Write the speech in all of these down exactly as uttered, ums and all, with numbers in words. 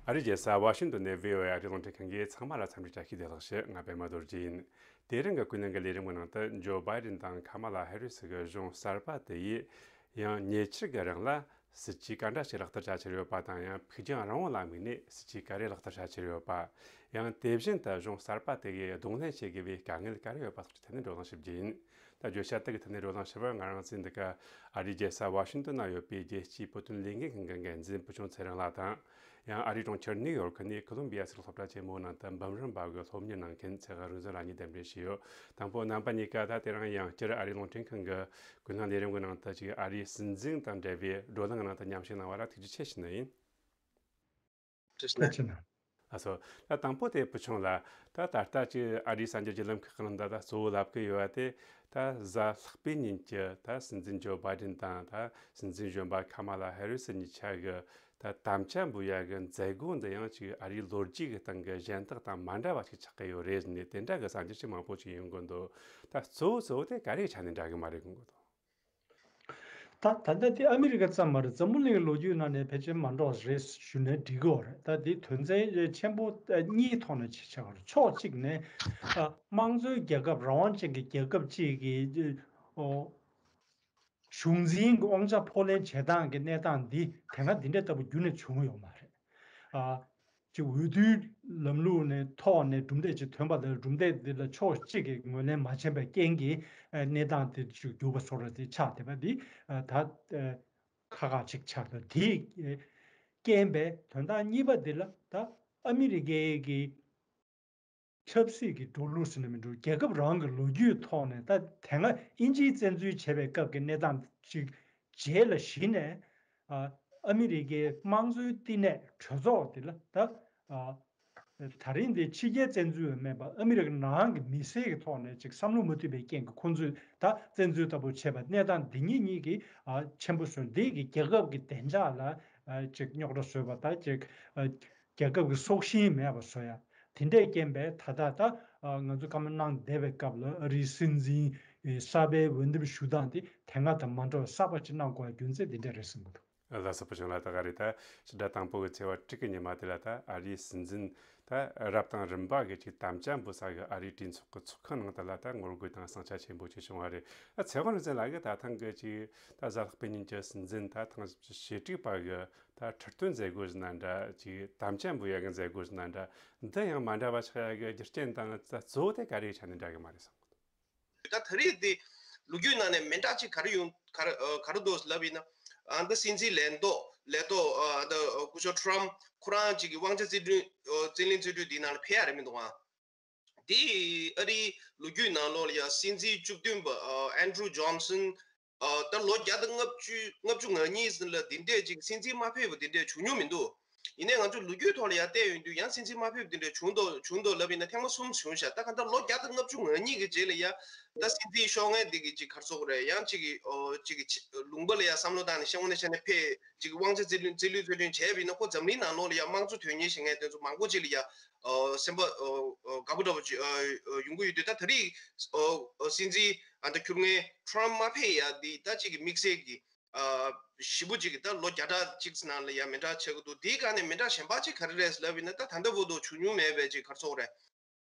ཨ་རིའི་རྒྱལ་ས་ཝ་ཤིང་ཏོན་ནས་བྷི་ཨོ་ཨེ་ཨ་རིའི་རླུང་འཕྲིན་ཁང་གིས་ཚང་མ་ལ་འཚམས་འདྲི་བཀྲ་ཤིས་བདེ་ལེགས་ཞུ། ང་པད་མ་རྡོ་རྗེ་ཡིན། དེ་རིང་གི་ཀུན་གླེང་གི་ལས་རིམ་གྱི་ནང་དུ་ཇོ་བྷའི་ཌེན་དང་ཁ་མ་ལ་ཧེ་རི་སི་གི་གཞུང་གསར་པ་དེ་ཡིས་ཡང་ཉེ་ཆར་གྱི་རིང་ལ་སྲིད་ཇུས་ག་འདྲ་ཞིག་ལག་བསྟར་བྱ་འཆར་ཡོད་པ་དང་། ཡང་ཕུགས་རྒྱང་རིང་བོ་ལ་དམིགས་ནས་སྲིད་ཇུས་ག་རེ་ལག་བསྟར་བྱ་འཆར་ཡོད་པ། ཡང་དེ་བཞིན་དུ་གཞུང་གསར་པ་དེ་གིས་གདོང་ལེན་བྱེད་དགོས་པའི་དཀའ་ངལ་ག་རེ་ཡོད་པ་སོགས་ཀྱི་ཐད་ནས་བགྲོ་གླེང་ཞུ་རྒྱུ་ཡིན། ད་བརྗོད་བྱ་དེ་གི་ཐད་ནས་བགྲོ་གླེང་ཞུ་བར་ང་རང་ཚོའི་འདི་ག་ཨ་རིའི་རྒྱལ་ས་ཝ་ཤིང་ཏོན་ན་ཡོད་པའི་རྒྱལ་སྤྱིའི་བོད་དོན་ལས་འགུལ་ཁང་གི་འགན་འཛིན་བུ་ཆུང་ཚེ་རིང་ལགས་དང་། ཡང་ཨ་རིའི་གྲོང་ཁྱེར་ནིའུ་ཡོར་ཁི་ནས་ཁོ་ལོམ་བི་ཡ་ཟེར་སློབ་གྲྭ་ཆེན་མོའི་ནང་དུ་འབུམ་རམས་པ་གི་སློབ་གཉེར་གནང་མཁན་ཚེ་དབང་རིག་འཛིན་ལགས་གཉིས་གདན་འདྲེན་ཞུས་ཡོད། དང་པོ་རྣམ་པ་གཉིས་ཀ་ད་དེ་རིང་ཡང་བསྐྱར་ཨ་རིའི་རླུང་འཕྲིན་ཁང་གི་ཀུན་གླེང་ལས་རིམ་གྱི་ནང་དུ་ཅིག་ཨ་རིའི་སྲིད་འཛིན་དང་འབྲེལ་བའི་བགྲོ་གླེང་གི་ནང་དུ་མཉམ་ཞུགས་གནང་བ་ལ་ཐུགས་རྗེ་ཆེ་ཞུ་ནི་ཡིན། ཐུགས་རྗེ་ཆེ་གནང་། ལགས་སོ། ད་དང་པོ་དེ་བུ་ཆུང་ལགས། ད་ད་ལྟ་ཅིག་ཨ་རིའི་གསར་འགྱུར་བརྒྱུད་ལམ་ཁག་གི་ནང་ད་ད་གཙོ་བོ་ལབ་ཀྱི་ཡོད་པ་དེ། ད་གཟའ་ལྷག་པའི་ཉིན་གྱི་ད་སྲིད་འཛིན་ཇོ་བྷའི་ཌེན་དང་ད་སྲིད་འཛིན་གཞོན་པ་ཁ་མ་ལ་ཧེ་རི་སི་གཉིས་ཆ་གི་ད་དམ་བཅའ་འབུལ་ཡ་གི་མཛད་སྒོ་འདི་ཡང་ཅིག་ཨ་རིའི་ལོ་རྒྱུས་ཀྱི་སྟེང་གི་གཞན་དག་དང་མ་འདྲ་བ་ཞིག་ཆགས་ཀྱི་ཡོད་རེད་ཟེར་ནས་དེ་འདྲ་གི་གསར་འགྱུར་ཞིག་མང་པོ་ཞིག་ཡོང་གི་འདུག་ད་གཙོ་བོ་གཙོ་བོ་དེ་ག་རེ་ཆ་ནས་འདྲ་གི་མ་རེད་དགོངས་ཀྱི་འདུག་ད་ད་ལྟ་དེ་ཨ་མི་རི་ཀ་ཙམ་མ་རེད། འཛམ་བུ་གླིང་གི་ལོ་རྒྱུས་ནང་ནས་ཕལ་ཆེར་མ་འགྲོ་བ་རེད་ཞུ་ནས་འགྲིག་གི་རེད། ད་དེ་དོན་ཚན་ཆེན་པོ་གཉིས་ཐོག་ནས་ཆེ་ཆེ་བ་རེད། ཕྱོགས་གཅིག་ནས་ཨ་དམངས་གཙོའི་རྒྱལ་ཁབ་རང་དབང་ཅན་གྱི་རྒྱལ་ཁབ་ཅིག་གི་ཨོ་གཞུང་འཛིན་གྱི་དབང་ཆ་ཕོག་ལེན་བྱེད་སྟངས་ཀྱི་གནས་སྟངས་འདི་དེ་སྔ་འདི་འདྲ་ལྟ་བུ་རྒྱུན་ནས་བྱུང་ཡོད་མ་རེད། ཨ་ཅིག་འོས་བསྡུའི་ལམ་ལུགས་ནས་ཐོག་ནས་གྲུབ་འབྲས་ཅིག་ཐོན་པ་དང་། གྲུབ་འབྲས་འདི་ལ་ཕྱོགས་གཅིག་གིས་ངོས་ལེན་མ་བྱས་པའི་རྐྱེན་གྱིས་ཨ་གནས་སྟངས་དེ་ཅིག་འགྱུར་བ་བཟོ་འདྲ་དེ་ཆགས་བསྡད་པ་འདི་ཨ་ད་ཨ་ཁག་ཁག་ཅིག་ཆགས་འདུག་དེས་རྐྱེན་པས་དོན་དག་གཉིས་པ་འདི་ལ་ད་ཨ་མི་རི་ཀའི་གི་ཆབ་སྲིད་ཀྱི་འགྲོ་ལུགས་ཟེར་ན་མི་འགྲོ། རྒྱལ་ཁབ་རང་གི་ལོ་རྒྱུས་ཐོག་ནས་ད་དེ་སྔ་དབྱིན་ཇིས་བཙན་འཛུལ་བྱས་པའི་སྐབས་ཀྱི་གནས་སྟངས་ཅིག་རྗེས་ལ་གཞི་ནས་ཨ་ཨ་མི་རི་ཀའི་དམངས་གཙོའི་བསྟི་གནས་གྲོས་ཚོགས་དེ་ལ་ད་ཨ་ད་རིང་འདི་ཕྱི་རྒྱལ་བཙན་འཛུལ་བ་མིན་པ་ཨ་མི་རི་ཀ་ནང་གི་མི་སེར་གྱི་ཐོག་ནས་ཅིག་བསམ་བློ་མ་མཐུན་པའི་རྐྱེན་གྱིས་ཁོང་ཚོས་ད་བཙན་འཛུལ་ལྟ་བུ་བྱས་པ། གནས་སྟངས་འདི་གཉིས་གཉིས་ཀྱིས་ཨ་ཆེན་པོ་བཟོས། འདི་གི་རྒྱལ་ཁབ་ཀྱི་བདེ་འཇགས་ལ་ཨ་ཅིག་རྙོག་དྲ་བཟོས་པ་དང་ཅིག་ཨ་རྒྱལ་ཁབ་ཀྱི་སྲོག་ཤིང་མེད་པ་བཟོ་ཡ། དེ་འདྲའི་རྐྱེན་པས་ད་ལྟ་ད་ཨ་ང་ཚོ་བཀའ་མོལ་གནང་བསྡད་པའི་སྐབས་ལ་ཨ་རིའི་སྲིད་འཛིན་གསར་པའི་འོས་འདེམས་ཞུ་སྟངས་དེ་དེ་སྔ་དང་མ་འདྲ་བ་གསར་པ་ཅིག་གནང་དགོས་པའི་རྒྱུ་མཚན་དེ་འདྲ་རེད་བསམ་གྱི་འདུག་ལགས་སོ། བུ་ཆུང་ལགས། ད་ག་རེད། ད་ཕྱི་ཟླ་དང་པོ་གི་ཚེས་པ་དྲུག་གི་ཉི་མ་དེ་ལ་ད་ཨ་རིའི་སྲིད་འཛིན་ད་རབ་དང་རིམ་པ་གི་ཅིག་དམ་བཅའ་འབུལ་ས་གི་ཨ་རིའི་གྲོས་ཚོགས་ཀྱི་ཚོགས་ཁང་ནང་དུ་ལ་ད་ངོ་རྒོལ་དང་ཟིང་ཆ་ཆེན་པོ་ཅིག་བྱུང་བ་རེད། ད་ཚེ་དབང་རིག་འཛིན་ལགས་ཀྱིས་ད་ཐེངས་གི་ཅིག་ད་གཟའ་ལྷག་པའི་ཉིན་གྱི་སྲིད་འཛིན་ད་ཐེངས་བཅུ་ཞེ་དྲུག་པ་གི་ད་ཁྲི་སྟོན་མཛད་སྒོ་ཟེར་ན་འདྲ། ཅིག་དམ་བཅའ་འབུལ་ཡ་གི་མཛད་སྒོ་ཟེར་ན་འདྲ། འདི་ཡང་མ་འདྲ་བ་ཆགས་ཡ་གི་རྒྱུ་རྐྱེན་དང་ད་གཙོ་བོ་དེ་ག་རེ་ཆ་ནས་འདྲ་གི་མ་རེད་བསམ་གི་འདུག་ད་ད་རེས་དེ་ལོ་རྒྱུས་ནང་ནས་མི་འདྲ་ཅིག་ག་རེ་ཡོང་ག་རེ་ཨ་ག་རེ་འདུག་ལབ་ཡིན་ན། ཨ་འདི་སྲིད་འཛིན་ལས་ཐོག་ལས་ཐོག་ཨ་འདི་སྐུ་ཞབས་ཊམ་ཁོ་རང་ཅིག་གི་དབང་ཆ་རྩིས་སྤྲོད་ཨ་རྩིས་ལེན་རྩིས་སྤྲོད་འདིའི་ནང་ལ་ཕེབས་ཡ་རེད་མི་འདུག་ཨ། དེ་ཨ་རིའི་ལོ་རྒྱུས་ནང་ལོགས་ལ་ཡ་སྲིད་འཛིན་བཅུ་བདུན་པ་ཨ་ཨན་ཌྲུ་ཇོན་སན་ཨ་ད་ལོ་བརྒྱ་དང་ལྔ་བཅུ་ལྔ་བཅུ་ང་གཉིས་ལ་འདི་འདྲས་ཅིག་སྲིད་འཛིན་མ་ཕེབས་པ་འདི་འདྲས་བྱུང་མྱོང་མི་འདུག་ཡིན་ནའི་ང་ཚོ་ལོ་རྒྱུས་ཐོག་ལ་ཡར་བལྟས་ཡོང་དུས་ཡང་སྲིད་འཛིན་མ་ཕེབས་འདི་འདྲ་བྱུང་འདུག་བྱུང་འདུག་ལབ་ཡིན་ན་ཐེངས་མ་གསུམ་བྱུང་ཤག་ད་ག་ད་ལོ་བརྒྱ་དང་ལྔ་བཅུ་ང་གཉིས་ཀྱི་རྗེས་ལ་ཡ་ད་སྲིད་འཛིན་ཤོག་ངོས་འདི་གི་ཅིག་ག་རེ་ཟེར་དགོས་རེད། ཡང་ཅིག་གི་ཨོ་ཅིག་གི་ལུང་པ་ལ་ཡ་བསམ་བློ་བཏང་ནས་ཤེས་ངོ་ནས་བཤད་ན་ཕེ་ཅིག་དབང་ཆ་རྩིས་ལེན་རྩིས་ལེན་རྩིས་ལེན་བྱས་པ་ཡིན་ན་ཁོ་འཛམ་གླིང་ནང་ལོགས་ལ་ཡ་དམངས་གཙོ་དོན་གཉེར་བྱེད་མཁན་དེ་ཚོ་མང་པོ་ཅིག་ལ་ཡ་ཨོ་སེམས་པ་ཨོ་ཨོ་དགའ་པོ་འདྲ་པོ་ཅིག་ཨོ་ཡོང་གི་ཡོད་དུས། ད་ད་རེས་ཨོ་ཨོ་སྲིད་འཛིན་ཨ་ད་ཁྱུར་ངའི་ཊམ་མ་ཕེབས་ཡ་འདི་ད་ཅིག་གི་དམིགས་བསལ་གྱི་ཨ་ཞེ་པོ་ཅིག་གི་ད་ལོ་བརྒྱ་ཕྲག་གཅིག་ནང་ལ་ཡང་མི་འདྲ་ཆགས་ཀྱི་འདུག་དེའི་སྒང་ནས་མི་འདྲ་གཞན་པ་ཅིག་ག་རེ་རེད་ལབ་ཡིན་ན། ད་ད་ལྟ་བར་དུ་བྱུང་མྱོང་མེད་པའི་ཅིག་ག་རེ་ཟེར་དགོས་རེད།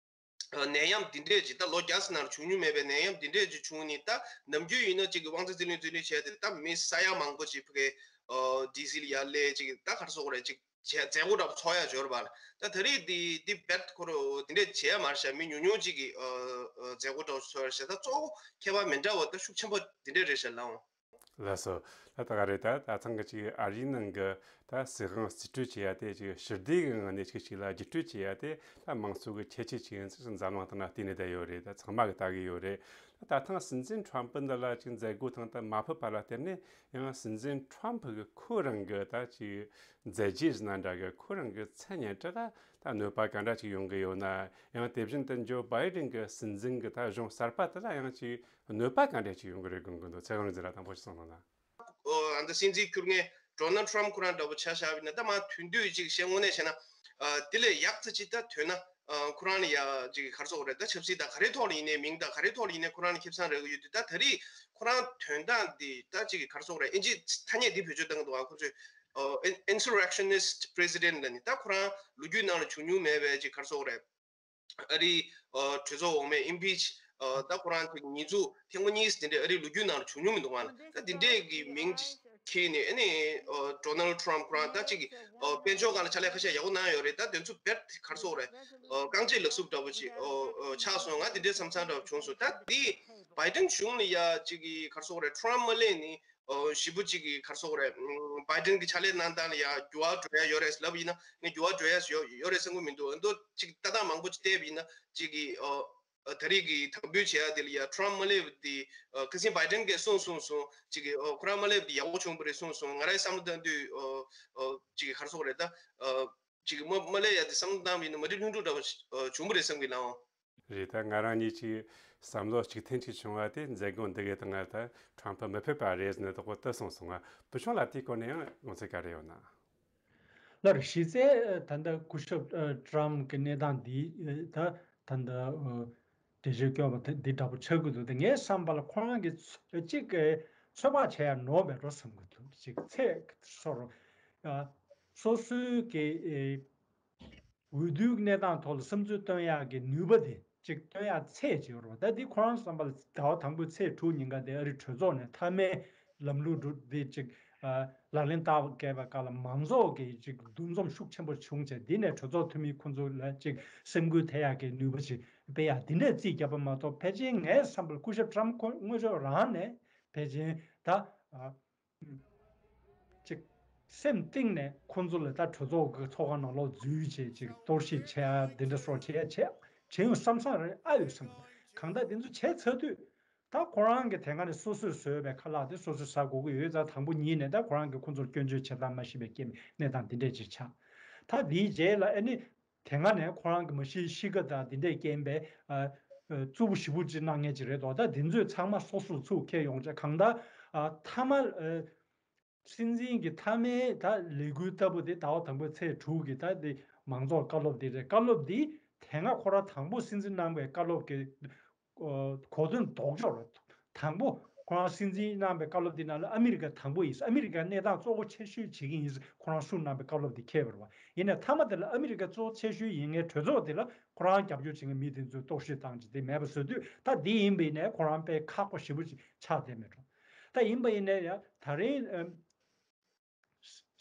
ཨ་ནད་ཡམས་འདི་འདྲས་ཅིག་ད་ལོ་བརྒྱ་ཙམ་ནང་ལ་བྱུང་མྱོང་མེད་པའི་ནད་ཡམས་འདི་འདྲས་ཅིག་བྱུང་ནས། ད་ནམ་རྒྱུན་ཡིན་ན་ཅིག་གི་དབང་ཆ་རྩིས་ལེན་རྩིས་ལེན་བྱས་ཏེ་ད་མི་ས་ཡ་མང་པོ་ཅིག་ཕ་གི་ཨ་ཌི་སི་ལ་ཡར་སླེབས་ཅིག་ད་ག་རེ་ཟེར་དགོས་རེད། ཅིག་བྱས་མཛད་སྒོ་འདྲ་པོ་ཚོགས་ཡ་འབྱོར་བ་ལ། ད་ད་རེས་འདི་འདི་བེད་ཁོ་ར་འདི་འདྲས་བྱས་མ་རེད་ཤག་མི་ཉུང་ཉུང་ཅིག་གི་ཨ་ཨ་མཛད་སྒོ་འདྲ་པོ་ཚོགས་ཡ་རེད་ཤག་ད་གཙོ་བོ་ཁྱད་པར་མི་འདྲ་བ་ད་ཤུགས་ཆེན་པོ་འདི་འདྲས་རེད་ཤག་ལགས། ལགས་སོ། ད་ད་ག་རེད། ད་ད་ཐེངས་གི་ཅིག་ཨ་རིའི་ནང་གི་ད་སྲིད་དབང་རྩིས་སྤྲོད་བྱེད་ཡ་དེ་ཅིག་ཞི་བདེ་གི་ངང་ནས་ཅིག་ཅིག་ལ་རྒྱུགས་སྤྲོད་བྱེད་ཡ་དེ་ད་དམངས་གཙོ་གི་ཁྱད་ཆོས་ཅིག་ཡིན་ཚུལ་འཛམ་གླིང་སྟེང་ན་བལྟས་ནས་བསྡད་ཡོད་རེད། ད་ཚང་མ་གི་ལྟ་གི་ཡོད་རེད། ད་ད་ཐེངས་སྲིད་འཛིན་ཊམ་པ་འདི་ལ་ཅིག་མཛད་སྒོ་ཐེངས་ད་མ་ཕེབས་པ་ལ་བརྟེན་ནས་ཡང་སྲིད་འཛིན་ཊམ་པ་གི་ཁོ་རང་གི་ད་ཅིག་མཛད་རྗེས་ཟེར་ན་འདྲ་གི་ཁོ་རང་གི་མཚན་སྙན་གྲགས་ལ་ད་གནོད་པ་ག་འདྲ་ཅིག་ཡོང་གི་ཡོད་ན། ཡང་དེ་བཞིན་དུ་ཇོ་བྷའི་ཌེན་གི་སྲིད་འཛིན་གི་ད་གཞུང་གསར་པ་དེ་ལ་ཡང་ཅིག་གནོད་པ་ག་འདྲ་ཅིག་ཡོང་གི་རེད་དགོངས་ཀྱི་འདུག་ཚེ་དབང་རིག་འཛིན་ལགས་དང་པོ་ཞིག་གསུངས་གནང་ན། ཨོ་ཨ་ད་སྲིད་འཛིན་ཁྱུར་ངའི་ཌོ་ནལ་ཌི་ཊམ་ཁོ་རང་འདྲ་པོ་ཆ་བཞག་པ་ཡིན་ན། ད་མ་དོན་དུ་ཅིག་བཤད་དངོས་གནས་བཤད་ན། ཨ་དེ་ལས་ཡག་ཙམ་ཅིག་ད་ཐོན་ན། ཨ་ཁོ་རང་ལ་ཡ་ཅིག་ག་རེ་ཟེར་དགོས་རེད། ད་ཆབ་སྲིད་ད་ག་རེ་ཐོག་ལ་ཡིན་ནའི་མིང་ད་ག་རེ་ཐོག་ལ་ཡིན་ནའི་ཁོ་རང་ལ་ཁེ་བཟང་རག་གི་ཡོད་དུས། ད་ད་རེས་ཁོ་རང་དོན་དག་འདི་ད་ཅིག་ག་རེ་ཟེར་དགོས་རེད། ཨིན་ཇི་ཐ་སྙད་འདི་བེད་སྤྱོད་གཏང་གི་འདུག་ཨ་ཁོ་ཚོས། ཨ་insurrectionist president ལ་ནི་ད་ཁོ་རང་ལོ་རྒྱུས་ནང་ལ་བྱུང་མྱོང་མེད་པའི་ཅིག་ག་རེ་ཟེར་དགོས་རེད། ཨ་རིའི་ཨ་གྲོས་ཚོགས་འོག་མས་impeach ཨ་ད་ཁོ་རང་ཅིག་ཉེས་འཛུགས་ཐེངས་མ་གཉིས་དེ་འདྲའི་ཨ་རིའི་ལོ་རྒྱུས་ནང་ལ་བྱུང་མྱོང་མི་འདུག་ག་ད་དེ་འདྲས་ཀྱི་མིང་ཅིག་ཁྱེར་ནས་ཨ་ནི་ཨ་Donald Trump ཁོ་རང་ད་ཅིག་ཨ་དཔལ་འབྱོར་སྒང་ལ་ཕྱག་ལས་ཁ་ཤས་ཡག་པོ་གནང་ཡོད་རེད། ད་དེ་ཚོ་བེད་ག་རེ་ཟེར་དགོས་རེད། ཨ་རྐང་རྗེས་ལག་སུབ་འདྲ་པོ་ཅིག་ཨ་ཨ་ཆགས་སོང་། ང་དེ་འདྲའི་བསམ་ཚུལ་འདྲ་པོ་བྱུང་སོང་། ད་དེ་Biden གཞུང་ལ་ཡ་ཅིག་གི་ག་རེ་ཟེར་དགོས་རེད། Trump མ་སླེབས་ནི། ཨོ་ཞེ་པོ་གཅིག་གིས་ག་རེ་ཟེར་དགོས་རེད། ཨམ་Biden གྱི་ཕྱག་ལས་གནང་སྟངས་ལ་ཡང་འགྱུར་བ་འགྲོ་ཡ་ཡོད་རེད་ལབ་ཡིན་ན། ངས་འགྱུར་བ་འགྲོ་ཡ་ཡོད་ཡོད་རེད་བསམ་གྱི་མི་འདུག་ཨ་མདོ་གཅིག་ལྟ་སྟངས་མང་པོ་ཅིག་བལྟས་པ་ཡིན་ན་གཅིག་གིས་ཨོ་ཨ་ད་རེས་ཀྱི་དམ་འབུལ་བྱེད་ཡ་དེ་ལ་ཡ་Trump མ་སླེབས་པ་དེ་ཨོ་ཁ་སང་Biden གྱིས་གསུངས་གསུངས་སོང་། གཅིག་གིས་ཨོ་ཁོ་རང་མ་སླེབས་པ་དེ་ཡག་པོ་བྱུང་བ་རེད་གསུངས་སོང་། ང་རའི་བསམ་བློ་བཏང་དུས་ཨོ་ཨོ་གཅིག་གིས་ག་རེ་ཟེར་དགོས་རེད། ད་ཨོ་གཅིག་གིས་མ་མ་སླེབས་ཡ་དེ་བསམ་བློ་བཏང་བ་ཡིན་ན་མ་འགྲིག་ལྷུན་གྲུབ་འདྲ་པོ་ཨོ་བྱུང་བ་རེད་བསམ་གྱི་ལགས། རེད། ད་ང་རང་གཉིས་ཀྱིས་བསམ་བློ་གཅིག་མཐུན་གཅིག་བྱུང་བ་དེ་མཛད་སྒོ་འདི་གའི་སྟེང་ང་ད་Trump མི་ཕེབས་པ་རེད་ཟེར་ནས་དོག་པོ་དེ་གསུངས་སོང་ང་། བུ་ཆུང་ལགས་དེའི་སྐོར་ནས་ཡང་དགོངས་ཚུལ་ག་རེ་ཡོད་ན། ལགས་རེད། གཞི་རྩའི་ད་ལྟ་སྐུ་ཞབས་Trump གི་གནས་སྟངས་འདི་ད་ད་ལྟ་འགྲེལ་བརྗོད་སྐྱོན་པ་འདི་འདྲ་པོ་ཆགས་ཀྱི་འདུག་ད་ངའི་བསམ་པ་ལ་ཁོ་རང་གིས་གཅིག་ཚོད་དཔག་བྱས་ཡ་ནོར་བའི་འགྲོ་བསམ་གྱི་འདུག་གཅིག་ཚད་སོར་སོ་སོའི་གི་འོས་བསྡུའི་གནས་སྟངས་ཐོག་ལ་བསམ་ཚུལ་སྟོན་ཡག་གི་ནུས་པ་དེ་གཅིག་སྟོན་ཡག་ཚད་ཅིག་ཡོད་རེད་པ། ད་འདི་ཁོ་རང་བསམ་པ་ལ་ཟླ་བ་དང་པོའི་ཚེས་དྲུག་ཉིན་ཀ་དེ་ཨ་རི་གྲོས་ཚོགས་ནས་མཐའ་མའི་ལམ་ལུགས་འགྲོ་འདི་གཅིག་ཨ་ལག་ལེན་བསྟར་བའི་སྐབས་ལ་མང་ཚོགས་ཀྱི་གཅིག་འདུ་འཛོམས་ཤུགས་ཆེན་པོ་བྱུང་བྱས། འདི་ནས་གྲོས་ཚོགས་འཐུས་མི་ཁོང་ཚོ་ལ་གཅིག་སེམས་འགུལ་ཐེབས་ཡག་གི་ནུས་པ་ཅིག་སྤེལ་ཡག་འདི་འདྲས་རྩིས་བརྒྱབ་པ་མ་གཏོགས། ཕལ་ཆེར་ངའི་བསམ་པ་ལ་སྐུ་ཞབས་Trump ཁོ་དངོས་ཕྱོགས་རང་ནས་ཕལ་ཆེར་ད་ཨ། ཅིག་སེམས་གཏིང་ནས་ཁོང་ཚོ་ལ་ད་གྲོས་ཚོགས་ཀྱི་ཚོགས་ཁང་ནང་ལོགས་འཛུལ་བྱས་ཅིག་གཏོར་བཤིག་བྱས་ཡ་འདི་འདྲ་སོགས་བྱས་ཡ་བྱས་བྱས་ཡོང་བསམ་བསམ་རེ་ཨ་ཡོད་བསམ། གང་ལྟར་འདི་ཚོ་བྱས་ཚར་དུས་ད་ཁོ་རང་གི་དེ་སྔ་ནས་སོ་སོས་བཟོས་པའི་ཁ་ལག་དེ་སོ་སོས་ཟ་དགོས་ཀྱི་ཡོད་ཙང་། དང་པོ་ཉིད་ནས་ད་ཁོ་རང་གིས་ཁོང་ཚོར་སྐྱོན་བརྗོད་བྱེད་སྟངས་མ་ཤེས་པའི་རྐྱེན་གནས་སྟངས་འདི་འདྲས་ཅིག་ཆགས། ད་འདིའི་རྗེས་ལ་ཨ་ནི། དེ་སྔ་ནས་ཁོ་རང་གི་མ་གཞི་གཤིས་ཀ་དང་འདི་འདྲའི་རྐྱེན་པས་ཨ་ཨ་རྩུབ་པོ་ཞེ་པོ་ཅིག་གནང་མཁན་ཅིག་རེད་དོ། ད་འདི་ཚོས་ཚང་མ་སོ་སོར་ཚུར་འཁྱེར་ཡོང་བྱས། གང་ལྟར་ཨ་མཐའ་མ་ཨ་སྲིད་འཛིན་གྱི་མཐའ་མའི་ད་ལས་འགུལ་ལྟ་བུ་དེ་ཟླ་བ་དང་པོའི་ཚེས་དྲུག་གི་ད་དེ་མང་ཚོགས་བཀའ་སློབ་དེ་རེད། བཀའ་སློབ་འདི་དེ་སྔ་ཁོ་རང་དང་པོ་སྲིད་འཛིན་གནང་བའི་བཀའ་སློབ་ཀྱི་ཨོ་གོ་དོན་ལྡོག་ཕྱོགས་རེད། དང་པོ་ཁོ་རང་སྲིད་འཛིན་གནང་བའི་བཀའ་སློབ་འདི་ནང་ལ་ཨ་མི་རི་ཀ་དང་པོ་ཡིན། ཨ་མི་རི་ཀ་གནས་སྟངས་གཙོ་བོ་ཆེ་ཤོས་བྱེད་ཀྱི་ཡིན། ཁོ་རང་གསུངས་གནང་བའི་བཀའ་སློབ་འདི་འཁྱེར་བ་རེད་པ། ཡིན་ནའི་མཐའ་མ་དེ་ལ་ཨ་མི་རི་ཀ་གཙོ་བོ་ཆེ་ཤོས་ཡིན་མཁན་གྲོས་ཚོགས་དེ་ལ་ཁོ་རང་རྒྱབ་སྐྱོར་བྱེད་མཁན་མི་དེ་ཚོས་གཏོར་བཤིག་བཏང་བྱས་དེ་མེད་པ་བཟོ་དུས། ད་འདི་ཡིན་པ་ཡིན་ནའི་ཁོ་རང་དཔེ་ཁག་པོ་ཞེ་པོ་ཅིག་ཆགས་བསྡད་མེད་འགྲོ། ད་ཡིན་པ་ཡིན་ནའི་ཡང་ད་རིང་ཨམ།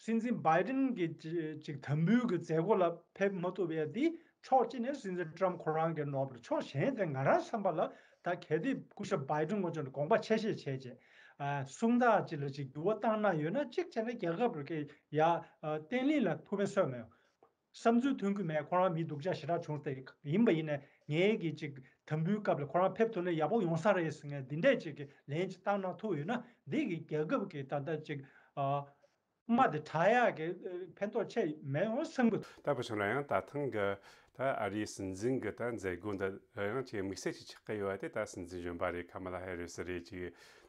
སྲིད་འཛིན་བྷའི་ཌེན་གྱི་ཅི་ཅིག་དམ་འབུལ་གྱི་མཛད་སྒོ་ལ་ཕེབས་མ་ཐུབ་པ་འདི་ཕྱོགས་གཅིག་ནས་སྲིད་འཛིན་ཊམ་ཁོ་རང་གི་ནོར་བུ་རེད། ཕྱོགས་གཞན་དེ་ང་རང་བསམ་པ་ལ་ད་གལ་ཏེ་སྐུ་ཞབས་བྷའི་ཌེན་ངོས་ཕྱོགས་ནས་དགོངས་པ་ཆེ་བཞེས་བྱས་རྗེས་ཨ་སུམ་རྟགས་ཅིག་ལ་ཅིག་འགྱུར་བ་བཏང་གནང་ཡོད་ན། གཅིག་བྱས་ན་རྒྱལ་ཁབ་རེ་གི་ཡ་ཨ་བརྟན་ལྷིང་ལ་ཐུགས་ཕན་གསོས་མེད། བསམ་ཚུལ་མཐུན་གྱི་མེད། ཁོ་རང་མི་སྡུག་ཅག་ཞེ་དྲག་བྱུང་སྟེ། ཡིན་པ་ཡིན་ནའི་ངའི་གི་ཅིག་དམ་འབུལ་སྐབས་ལ་ཁོ་རང་ཕེབས་ཐུབ་ན་ཡག་པོ་ཡོང་ས་རེད་ཟེར་མཁན་འདི་འདྲས་ཅིག་གི་ལན་ཅིག་བཏང་གནང་ཐུབ་ཡོད་ན། འདི་གི་རྒྱལ་ཁབ་ཀྱི་ད་ལྟ་ཅིག་ཨ་དམའ་དེ་དྲག་ཡག་གི་ཕན་ཐོགས་ཆེ་མེད་འོང་བསམ་གི། ད་བུ་ཆུང་ལགས་ཡང་ད་ཐེངས་ཀྱི་ད་ཨ་རིའི་སྲིད་འཛིན་གྱི་ད་མཛད་སྒོ་འདི་ཡང་ཅིག་དམིགས་བསལ་ཅིག་ཆགས་ཀྱི་ཡོད་པ་དེ། ད་སྲིད་འཛིན་གཞོན་པ་རེད། ཁ་མ་ལ་ཧེ་རི་སི་རེད། ཅིག་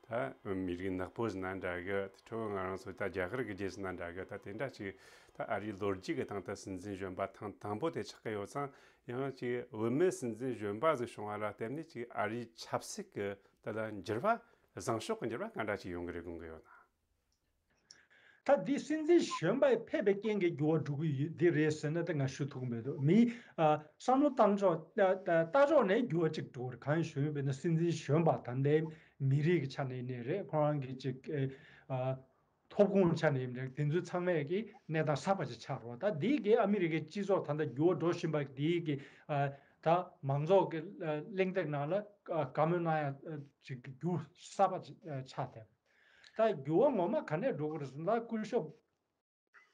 ད་མི་རིགས་ནག་པོ་ཟེར་ན་འདྲ་གི། དེ་འཕྲོ་ང་རང་ཚོ་ད་རྒྱ་གར་གྱི་རྒྱལ་ཟེར་ན་འདྲ་གི། ད་དེ་འདྲ་ཅིག་ད་ཨ་རིའི་ལོ་རྒྱུས་ཀྱི་སྟེང་དུ་སྲིད་འཛིན་གཞོན་པ་ཐེངས་དང་པོ་དེ་ཆགས་ཀྱི་ཡོད་ཙང་། ཡང་ཅིག་བུད་མེད་སྲིད་འཛིན་གཞོན་པ་ཟིག་བྱུང་བ་ལ་བརྟེན་ནས་ཅིག་ཨ་རིའི་ཆབ་སྲིད་ཀྱི་དེ་ལ་འགྱུར་བ། བཟང་ཕྱོགས་ཀྱི་འགྱུར་བ་ག་འདྲ་ཅིག་ཡོང་གི་རེད་དགོངས་ཀྱི་ཡོད་ན། ད་འདི་སྲིད་འཛིན་གཞོན་པ་ཕེབས་པའི་རྐྱེན་གྱིས་འགྱུར་བ་འགྲོ་གི་ཡོད་འདི་རེད་ཟེར་ན་ད་ང་ཞུ་ཐུབ་ཀྱི་མེད་འདུག་མི་ཨ་བསམ་བློ་བཏང་ཕྱོགས་ལྟ་ལྟ་ཕྱོགས་ནས་འགྱུར་བ་ཅིག་འགྲོ་གི་རེད། གང་ཞུ་ཡོད་པས་ན། སྲིད་འཛིན་གཞོན་པ་ད་ལྟའི་མི་རིགས་ཀྱི་ཆ་ནས་ནས་རེད། ཁོ་རང་གི་ཅིག་ཨ་ཐོབ་ཁུངས་ཆ་ནས་ཡིན་རེད། དེ་ཚོ་ཚང་མས་ཀྱི་གནས་སྟངས་གསར་པ་ཅིག་ཆགས་རོགས། ད་འདི་གི་ཨ་མི་རི་ཀའི་སྤྱི་ཚོགས་ད་ལྟ་འགྱུར་བ་འགྲོ་བཞིན་པ་འདི་གི་ཨ་ད་མང་ཚོགས་ཀྱི་ཨ་གླེང་སྟེགས་ནང་ལ་ཨ་བཀའ་མོལ་གནང་ཡ་ཨ་ཅིག་འགྱུར་གསར་པ་ཅིག་ཨ་ཆགས་བསྡད། ད་འགྱུར་བ་ངོ་མ་ག་ནས་འགྲོ་གི་རེད་ཟེར་ན། ད་སྐུ་ཞབས་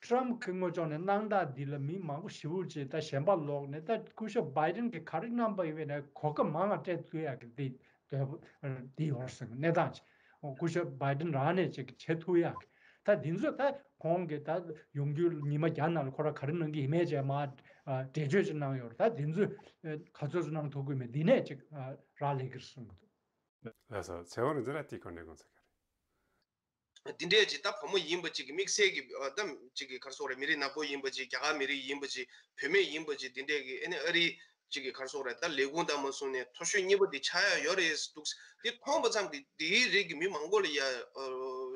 ཊམ་གྱི་ངོས་ཕྱོགས་ནས་གནང་སྟངས་འདི་ལ་མི་མང་པོ་ཞེ་པོ་ཅིག་ད་ཞེན་པ་ལོག་ནས། ད་སྐུ་ཞབས་བྷའི་ཌེན་གྱིས་ག་རེ་གནང་པ་ཡིན་པས་ན་གོ་སྐབས་མང་བ་སྤྲད་ཐུབ་ཡག་གི་འདི་འདོད་པ་འདི་ཡོད་ཟེར་གནས་སྟངས་ཅིག་སྐུ་ཞབས་བྷའི་ཌེན་རང་ནས་ཅིག་བྱེད་ཐུབ་ཡག་གི། ད་འདི་ཚོ་ད་ཁོང་གིས་ད་ཡོང་རྒྱུ་ཉི་མ་བརྒྱ་ནང་ལ་ཁོ་རང་ག་རེ་གནང་གི་ཡིན་མེད་ཅེས་མར་འགྲེལ་བརྗོད་ཅིག་གནང་ཡོད་རེད། ད་འདི་ཚོ་ག་ཚོད་ཚོད་གནང་ཐུབ་ཀྱི་མེད། འདི་ནས་ཅིག་རག་ལས་ཀྱི་རེད་གསུངས་གི་འདུག་ལགས་སོ། ཚེ་དབང་རིག་འཛིན་ལགས་དེའི་སྐོར་ནས་དགོངས་ཚུལ་ག་རེ། འདི་འདྲས་ཅིག་ད་བུ་མོ་ཡིན་པ་ཅིག་གི་དམིགས་བསལ་གྱི་ཨ་ད་ཅིག་གི་ག་རེ་ཟེར་དགོས་རེད། མི་རིགས་ནག་པོ་ཡིན་པ་ཅིག་རྒྱ་གར་མི་རིགས་ཡིན་པ་ཅིག་བུད་མེད་ཡིན་པ་ཅིག་འདི་འདྲས་ཀྱི་ཨ་ནི་ཨ་རི་ཅིག་གི་ག་རེ་ཟེར་དགོས་རེད། ད་ལས་ཁུངས་དང་མ་སོང་ནས་མཐོ་ཤོས་གཉིས་པ་འདི་ཆགས་ཡ་ཡོད་རེད་འདུག་འདི་མཐོང་པ་ཙམ་གྱིས་འདིའི་རིགས་ཀྱི་མི་མང་པོ་ལ་ཡ་ཨ་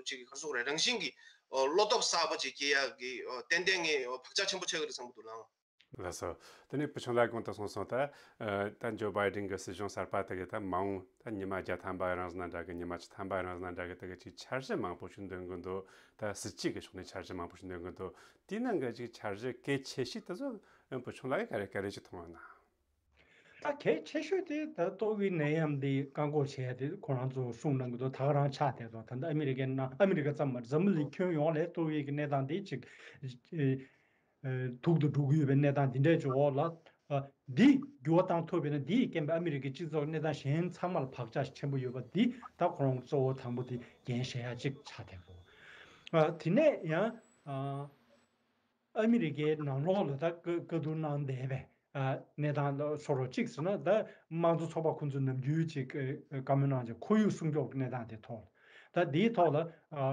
ཅིག་གི་ག་རེ་ཟེར་དགོས་རེད། རང་བཞིན་གྱི་ བློ་སྟོབས་གསར་པ་ཅིག་སྐྱེ་ཡག་གི་ཏན་ཏན་ངས་བག་ཆགས་ཆེན་པོ་ཆགས་ཀྱི་རེད་བསམ་གྱི་འདུག་ལགས། ལགས་སོ། དེ་ནས་བུ་ཆུང་ལགས་གོང་དུ་གསུངས་སོང་། ད་ད་ཇོ་བྷའི་ཌེན་གྱི་སྲིད་གཞུང་གསར་པ་དེ་གི་ད་མ་འོངས་ད་ཉི་མ་བརྒྱ་ཐམ་པ་རང་ཟིན་ན་འདྲ་གི། ཉི་མ་བཅུ་ཐམ་པ་རང་ཟིན་ན་འདྲ་གི། དེ་གི་ཅིག་འཆར་གཞི་མང་པོ་ཞིག་འདོན་གི་འདུག། ད་སྲིད་སྤྱི་གི་ཕྱོགས་ནས་འཆར་གཞི་མང་པོ་ཞིག་འདོན་གི་འདུག། དེའི་ནང་གི་ཅིག་འཆར་གཞི་གལ་ཆེ་ཤོས་དེ་ཚོ་བུ་ཆུང་ལགས་ག་རེ་ག་རེ་ཅིག་མཐོང་ཡོད་ན། ད་གལ་ཆེ་ཤོས་དེ་ད་ཏོག་དབྱིབས་ནད་ཡམས་དེ་བཀག་འགོག་བྱེད་ཡ་དེ་ཁོ་རང་ཚོ་གསུངས་གནང་གི་འདུག། ད་ག་རང་ཆགས་བསྡད་འདུག། ད་ལྟ་ཨ་མི་རི་ཀའི་ནང་། ཨ་མི་རི་ཀ་ཙམ་མ་རེད། འཛམ་བུ་གླིང་ཁྱོན་ཡོངས་ལ་ཏོག་དབྱིབས་ཀྱི་གནས་སྟངས་དེ་ཅིག་ཨེ་ཨེ་སྡུག་ཏུ་འགྲོ་གི་ཡོད་པའི་གནས་སྟངས་འདི་འདྲའི་ཅིག་འོག་ལ། ཨ་འདི་འགྱུར་བ་བཏང་ཐུབ་པ་ཡིན་ན། འདིས་རྐྱེན་པས་ཨ་མི་རི་ཀའི་སྤྱི་ཚོགས་གནས་སྟངས་གཞན་ཚང་མ་ལ་བག་ཆགས་ཆེན་པོ་ཡོད་པ་འདི་ད་ཁོ་རང་གཙོ་བོ་དང་པོ་དེ་འགན་བཞེས་ཡ་ཅིག་ཆགས་བསྡད་འདུག། ཨ་དེ་ནས་ཡང་ཨ་ཨ་མི་རི་ཀའི་ནང་ལོགས་ལ་ད་བཀའ་བཀའ་བསྡུར་གནང་བསྡད་པའི་ཨ་གནས་སྟངས་ལ་སོགས་རོགས། གཅིག་ཟེར་ན་ད་དམངས་གཙོ་ཚོགས་པ་ཁོང་ཚོས་ནམ་རྒྱུན་ཅིག་ཨ་བཀའ་མོལ་གནང་བྱས་ཁོར་ཡུག་སྲུང་སྐྱོབ་ཀྱི་གནས་སྟངས་དེ་ཐོག་ལ། ད་འདིའི་ཐོག་ལ་ཨ་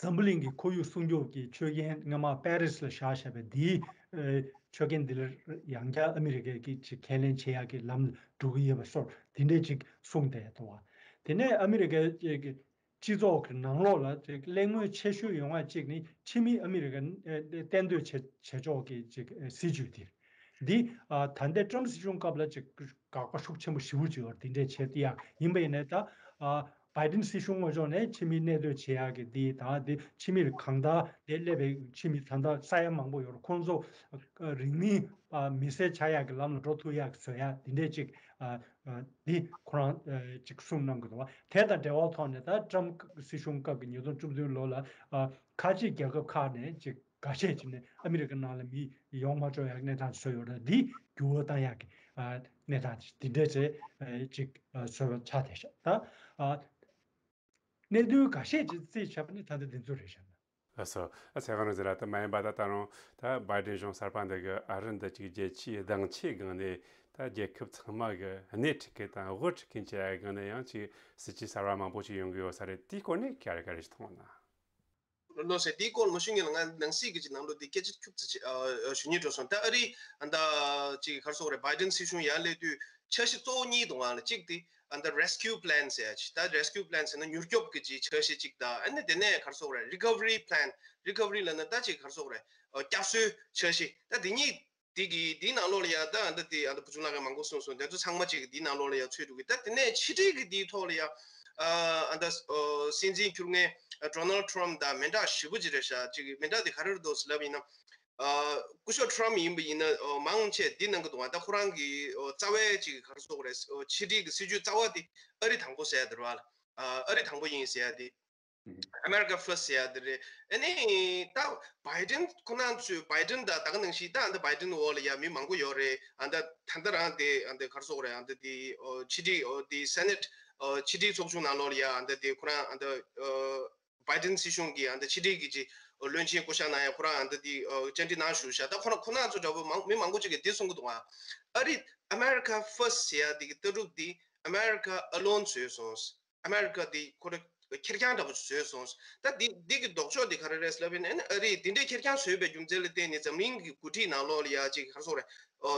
འཛམ་བུ་གླིང་གི་ཁོར་ཡུག་སྲུང་སྐྱོབ་ཀྱི་ཆོད་གན། སྔ་མ་པེ་རིས་ལ་བཞག་བཞག་པའི་འདིའི་ཨ་ཆོད་གན་འདི་ལ་ཡང་བསྐྱར་ཨ་མི་རི་ཀས་ཀྱིས་ཅིག་ཁས་ལེན་བྱེད་ཡག་གི་ལམ་ལ་འགྲོ་གི་ཡོད་པ་སོགས་དེ་འདྲས་ཅིག་གསུངས་བསྡད་འདུག་བ། དེ་ནས་ཨ་མི་རི་ཀའི་ཅིག་སྤྱི་ཚོགས་ཀྱི་ནང་ལོགས་ལ་ཅིག་གླེང་མོལ་ཆེ་ཤོས་ཡོང་བ་གཅིག་ནི་ཕྱི་མི་ཨ་མི་རི་ཀ་ཨ་གཏན་སྡོད་བྱེད་བྱེད་ཕྱོགས་ཀྱི་ཅིག་ཨ་སྲིད་ཇུས་འདི། འདི་ཨ་ད་ལྟའི་ཊམ་སྲིད་གཞུང་སྐབས་ལ་ཅིག་དགག་པ་ཤུགས་ཆེན་པོ་ཞེ་པོ་ཅིག་ཡོད་རེད། འདི་འདྲས་བྱེད་ཡག་ཡིན་པ་ཡིན་ནའི་ད་ཨ་བྷའི་ཌེན་སྲིད་གཞུང་ངོས་ཕྱོགས་ནས་ཕྱི་མི་གནས་སྡོད་བྱེད་ཡག་གི་འདི་དང་། འདི་ཕྱི་མིར་གང་ལྟར་འདིར་སླེབས་པའི་ཕྱི་མི་ད་ལྟ་ས་ཡ་མང་པོ་ཡོད་རེད། ཁོང་ཚོ་ཨ་རིང་མིན་ཨ་མི་སེར་ཆགས་ཡག་གི་ལམ་ལ་འགྲོ་ཐུབ་ཡག་གི་བཟོ་ཡག་འདི་འདྲས་ཅིག་ཨ་ཨ་འདི་ཁོ་རང་ཨ་ཅིག་གསུངས་གནང་གི་འདུག་བ། དེ་དང་འབྲེལ་བའི་ཐོག་ནས་ད་ཊམ་སྲིད་གཞུང་སྐབས་ཀྱི་ཉིས་སྟོང་བཅུ་བདུན་ལོ་ལ་ཨ་ཁ་ཆེ་རྒྱལ་ཁབ་ཁག་ནས་ཅིག་འགའ་ཤས་ཅིག་ནས་ཨ་མི་རི་ཀ་ནང་ལ་མི་ཡོང་མ་ཆོག་ཡག་གནས་སྟངས་བཟོས་ཡོད་རེད། འདི་འགྱུར་བ་བཏང་ཡག་གི་ཨ་གནས་སྟངས་འདི་འདྲས་ཅིག་ཨ་ཅིག་ཨ་བཟོས་པ་ཆགས་བསྡད་ཤག། ད་ཨ་གནད་དོན་འགའ་ཤས་ཅིག་རྩིས་བྱས་པ་ནི་ད་ལྟ་འདི་ཚོ་རེད་ཤག། ལགས་སོ། ཨ་ཚེ་དབང་རང་ཟེར་ར། ད་མ་ཡིན་པ་ད་ད་རུང་ད་བྷའི་ཌེན་གཞུང་གསར་པ་འདི་གི་ཨ་རི་འདི་ཅིག་རྒྱལ་སྤྱིའི་གདེང་ཆའི་སྒང་ནས་ད་རྒྱལ་ཁབ་ཚང་མ་གི་སྣེ་ཁྲིད་མཁན་དང་དབུ་ཁྲིད་མཁན་བྱེད་ཡ་སྒང་ནས་ཡང་ཅིག་སྲིད་ཇུས་གསར་བ་མང་པོ་ཅིག་ཡོང་གི་ཡོད་ས་རེད། དེའི་སྐོར་ནས་ག་རེ་ག་རེ་ཞིག་མཐོང་ན། ལགས་སོ། དེའི་སྐོར་མ་ཞུ་སྔོན་ལ་ང་ནང་སྲིད་ཀྱི་ཅིག་ནང་ལོགས་འདི་སྐད་ཆ་ཁྱུག་ཙམ་ཅིག་ཨ་ཨ་ཞུ་སྙིང་བྲོ་སོང་། ད་ཨ་རི་ཨ་ད་ཅིག་ག་རེ་ཟེར་དགོས་རེད། བྷའི་ཌེན་སྲིད་གཞུང་ཡར་སླེབས་དུས་འཆར་གཞི་གཙོ་བོ་གཉིས་འདུག་ཨང་ལ། གཅིག་དེ་ཨ་ད་རེ་སི་ཀིའུ་པི་ལན་ཟེར་ཡ་ཅིག། ད་རེ་སི་ཀིའུ་པི་ལན་ཟེར་ན་མྱུར་སྐྱོབ་ཀྱི་ཅིག་འཆར་གཞི་ཅིག་དང་། ཨ་ནི་དེ་ནས་ག་རེ་ཟེར་དགོས་རེད། རི་ཁ་བ་རི་པི་ལན། རི་ཁ་བ་རི་ལབ་ན་ད་ཅིག་ག་རེ་ཟེར་དགོས་རེད། ཨ་བསྐྱར་གསོའི་འཆར་གཞི། ད་དེ་གཉིས་དེ་གི་དེའི་ནང་ལོགས་ལ་ཡ་ད་ཨ་ད་དེ་ཨ་ད་བུ་ཆུང་ལགས་ཀྱིས་མང་པོ་གསུངས་སོང་། དེ་ཚོ་ཚང་མ་ཅིག་དེའི་ནང་ལོགས་ལ་ཡ་ཚུད་འགྲོ་གི། ད་དེ་ནས་ཕྱི་འབྲེལ་གྱི་དེའི་ཐོག་ལ་ཡ་ཨ་ཨ་ད་ཨ་སྲིད་འཛིན་འཁྱུར་མཁན་ཨ་ཌོ་ནལ་ཌི་ཊརམ་ཕི་དང་མི་འདྲ་ཞེ་པོ་ཅིག་རེད་ཤག། ཅིག་མི་འདྲ་དེ་ག་རེ་རེད་འདུག་ཟེར་ལབ་ཡིན་ན། ཨ་སྐུ་ཞབས་ཊརམ་ཕི་ཡིན་པ་ཡིན་ན་ཨ་མང་ཆེ་འདི་གནང་གི་འདུག་བ། ད་ཁོ་རང་གི་ཨ་རྩ་བའི་ཅིག་ག་རེ་ཟེར་དགོས་རེད། ཨ་ཕྱི་འབྲེལ་གྱི་སྲིད་ཇུས་རྩ་བ་དེ་ཨ་རི་དང་པོ་ཟེར་ཡ་དེ་རེད་བ། ཨ་ཨ་རི་དང་པོ་ཡིན་ཟེར་ཡ་དེ། America First ཟེར་ཡ་དེ་རེད། ཨ་ནི་ད་བྷའི་ཌེན་ཁོ་རང་ཚོས། བྷའི་ཌེན་དང་ད་ག་ནང་བཞིན་ད་ཨ་ད་བྷའི་ཌེན་འོག་ལ་ཡ་མི་མང་པོ་ཡོད་རེད། ཨ་ད་ད་ལྟ་རང་དེ་ཨ་ད་ག་རེ་ཟེར་དགོས་རེད། ཨ་ད་དེ་ཨ་ཕྱི་འབྲེལ་ཨ་དེ་སེ་ནེ་ཊི་ཨ་ཕྱི་འབྲེལ་ཚོགས་ཆུང་ནང་ལོགས་ལ་ཡ་ཨ་ད་དེ་ཁོ་རང་ཨ་ད་ཨ་བྷའི་ཌེན་སྲིད་གཞུང་གི་ཨ་ད་ཕྱི་འབྲེལ་གྱི་ཅིག་བློན་ཆེན་བསྐོ་བཞག་གནང་ཡ་ཁོ་རང་ཨ་ད་དེ་ཨ་བཅར་འདྲི་གནང་བཞུགས་ཤག། ད་ཁོ་རང་ཁོ་རང་ཚོ་འདྲ་པོ་མང་མི་མང་པོ་ཅིག་གིས་འདི་གསུང་གི་འདུག་ཨ། ཨ་རི་America First ཟེར་ཡ་དེ་གི་ལྟ་གྲུབ་འདི་America Alone བཟོས་སོང་། ཨ་མེ་རི་ཀ་འདི་ཁོ་རང་ཁེར་རྐྱང་འདྲ་པོ་བཟོས་སོང་། ད་འདི་འདི་གི་ལྡོག་ཕྱོགས་འདི་ག་རེ་རེད་ལབ་ཡིན་ན། ཨ་རི་འདི་འདྲའི་ཁེར་རྐྱང་བཟོས་པའི་རྒྱུ་མཚན་ལ་བརྟེན་ནས་འཛམ་གླིང་གི་འགོ་ཁྲིད་ནང་ལོགས་ལ་ཡ་ཅིག་ག་རེ་ཟེར་དགོས་རེད།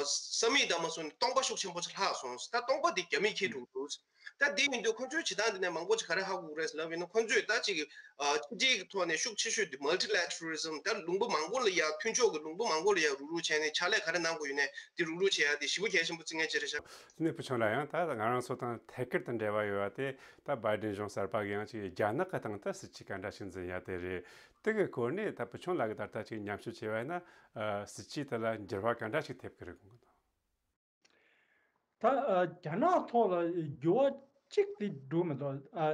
ས་མིག་དང་མ་སོང་ནས་སྟོང་པ་ཤུགས་ཆེན་པོ་ཅིག་ལྷག་སོང་། ད་སྟོང་པ་འདི་རྒྱ་མིས་འཁྱེར་འགྲོ་གི་འདུག། ད་འདི་ཡིན་དུས་ཁོ་ཚོའི་བྱེད་སྟངས་འདི་ནས་མང་པོ་ཅིག་ག་རེ་ཧ་གོ་གི་རེད་ལབ་ཡིན་ན། ཁོ་ཚོས་ད་ཅིག་ཕྱི་འབྲེལ་གྱི་ཐོག་ནས་ཤུགས་ཆེ་ཤོས་འདི་multilateralism། ད་ལུང་པ་མང་པོ་ལ་ཡ་མཐུན་ཕྱོགས་ཀྱི་ལུང་པ་མང་པོ་ལ་ཡ་རུག་རུག་བྱས་ནས་ཕྱག་ལས་ག་རེ་གནང་དགོས་ཡོད་ནའི་འདི་རུག་རུག་བྱེད་ཡ་འདི་ཞེ་པོ་གལ་ཆེན་པོ་བརྩི་མཁན་ཅིག་རེད་ཤག། དེ་ནས་བུ་ཆུང་ལགས། ཡང་ད་ང་རང་ཚོ་དང་ཐད་ཀར་དུ་འབྲེལ་བ་ཡོད་པ་དེ་ད་བྷའི་ཌེན་གཞུང་གསར་པ་གིས་ཡང་ཅིག་རྒྱ་ནག་གི་སྟེང་དུ་སྲིད་ཇུས་ག་འདྲ་ཞིག་འཛིན་ཡ་དེ་རེད། དེ་གི་སྐོར་ནས་ད་བུ་ཆུང་ལགས་ཀྱིས་ད་ལྟ་ཅིག་ཉམས་ཞིབ་བྱས་པ་ཡིན་ན། ཨ་སྲིད་ཇུས་དེ་ལ་འགྱུར་བ་ག་འདྲ་ཞིག་ཐེབས་ཀྱི་རེད་དགོངས་ཀྱི་འདུག། ད་ཨ་རྒྱ་ནག་ཐོག་ལ་འགྱུར་བ་གཅིག་དེ་འགྲོ་མི་འདུག། ཨ་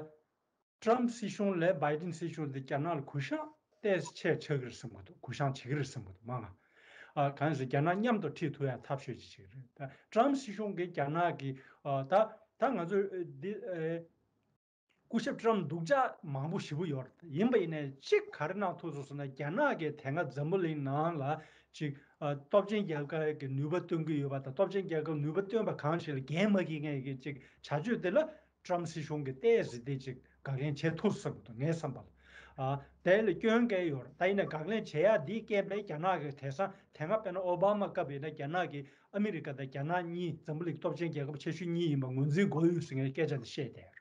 ཊམ་སྲིད་གཞུང་ལས་བྷའི་ཌེན་སྲིད་གཞུང་དེ་རྒྱ་ནག་ལ་གུ་ཡངས་ཏོག་ཙམ་ཆེ་ཆགས་ཀྱི་རེད་བསམ་གྱི་འདུག། གུ་ཡངས་བྱེད་ཀྱི་རེད་བསམ་གྱི་འདུག་མ་ང་། ཨ་གང་ཡིན་ཟེར་རྒྱ་ནག་མཉམ་དུ་ཁྲིད་ཐུབ་ཡ་ཐབས་ཤེས་ཅིག་བྱེད་ཀྱི་རེད། ད་ཊམ་སྲིད་གཞུང་གིས་རྒྱ་ནག་གི་ཨ་ད་ད་ང་ཚོས་འདི་ཨེ་སྐུ་ཞབས་ཊམ་སྡུག་ཅག་མང་པོ་ཞེ་པོ་ཡོད་རེད། ཡིན་པ་ཡིན་ནའི་གཅིག་ག་རེ་གནང་ཐུབ་སོང་ཟེར་ན། རྒྱ་ནག་གིས་དེ་སྔ་འཛམ་བུ་གླིང་ནང་ལ་ཅིག་ཨ་སྟོབས་ཆེན་རྒྱལ་ཁབ་ཀྱི་ནུས་པ་སྟོན་གྱི་ཡོད་པ་དང་། སྟོབས་ཆེན་རྒྱལ་ཁབ་ནུས་པ་བཏོན་པ་གང་ཞིག་ལ་འགན་མ་འཁྱེར་མཁན་གྱི་ཅིག་བྱ་སྤྱོད་དེ་ལ་ཊམ་སྲིད་གཞུང་གིས་ཏོག་ཙམ་དེ་ཅིག་དགག་ལན་བྱེད་ཐུབ་བསམ་གྱི་འདུག། ངའི་བསམ་པ་ལ། ཨ་དེ་ལ་སྐྱོན་གང་ཡང་ཡོད་རེད། ད་ཡིན་ན་དགག་ལན་བྱེད་ཡ་འདིའི་རྐྱེན་པས་རྒྱ་ནག་གིས་དེང་སང་དེ་སྔ་དཔེར་ན་ཨོ་བྷ་མ་སྐབས་ཡིན་ན་རྒྱ་ནག་གིས་ཨ་མི་རི་ཀ་དང་རྒྱ་ནག་གཉིས་འཛམ་བུ་གླིང་སྟོབས་ཆེན་རྒྱལ་ཁབ་ཆེ་ཤོས་གཉིས་ཡིན་པ་ངོས་འཛིན་དགོས་ཡོད་ཟེར་མཁན་སྐད་ཆ་དེ་བཤད་བསྡད་ཡོད་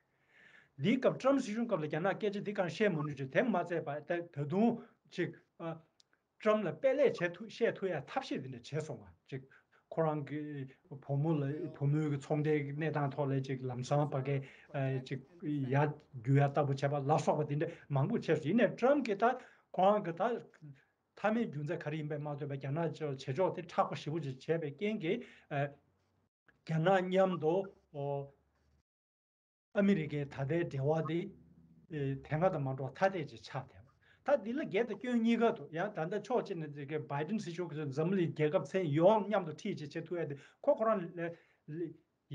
རེད། འདིའི་སྐབས་ཊམ་སྲིད་གཞུང་སྐབས་ལ་རྒྱ་ནག་སྐད་ཆ་འདི་གང་བཤད་མ་ནུས་ཅིག་དེ་མ་ཚད་པ་ད་ད་དུང་ཅིག་ཨ་ཊམ་ལ་དཔེ་ལས་བྱེད་ཐུབ་བཤད་ཐུབ་ཡ་ཐབས་ཤེས་འདི་འདྲ་བྱས་སོང་བ་ཅིག་ཁོ་རང་གི་བུ་མོ་ལ་བུ་མོའི་གི་ཚོང་འབྲེལ་གྱི་གནས་སྟངས་ཐོག་ལ་ཅིག་ལམ་སང་ཕ་གི་ཨ་ཅིག་ཡར་རྒྱུག་ཡ་ལྟ་བུ་བྱས་པ་ལ་སོགས་པ་འདི་འདྲ་མང་པོ་བྱས་སོང་། ཡིན་ནའི་ཊམ་གྱིས་ད་ཁོ་རང་གི་ད་མཐའ་མའི་རྒྱུ་མཚན་ག་རེ་ཡིན་པས་མ་ལྟོས་པའི་རྒྱ་ནག་བྱེད་ཕྱོགས་དེ་མཁྲེགས་པོ་ཞེ་པོ་ཅིག་བྱས་པའི་རྐྱེན་གྱིས་ཨ་རྒྱ་ནག་མཉམ་དུ་ཨོ་ཨ་མི་རི་ཀའི་ད་ལྟའི་འབྲེལ་བ་དེ་ཨེ་དེ་སྔ་དང་མ་འདྲ་བ་ཐ་དད་ཅིག་ཆགས་བསྡད་པ། ད་འདི་ལ་འགལ་དང་སྐྱོན་གཉིས་ཀ་འདུག་ཡང་ད་ལྟ་ཕྱོགས་གཅིག་ནས་ཅིག་གི་བྷའི་ཌེན་སྲིད་གཞུང་གིས་འཛམ་གླིང་རྒྱལ་ཁབ་ཚན་ཡོངས་མཉམ་དུ་ཁྲིད་ཅིག་བྱེད་ཐུབ་ཡ་དེ་ཁོ་ཁོ་རང་ལ་ལ་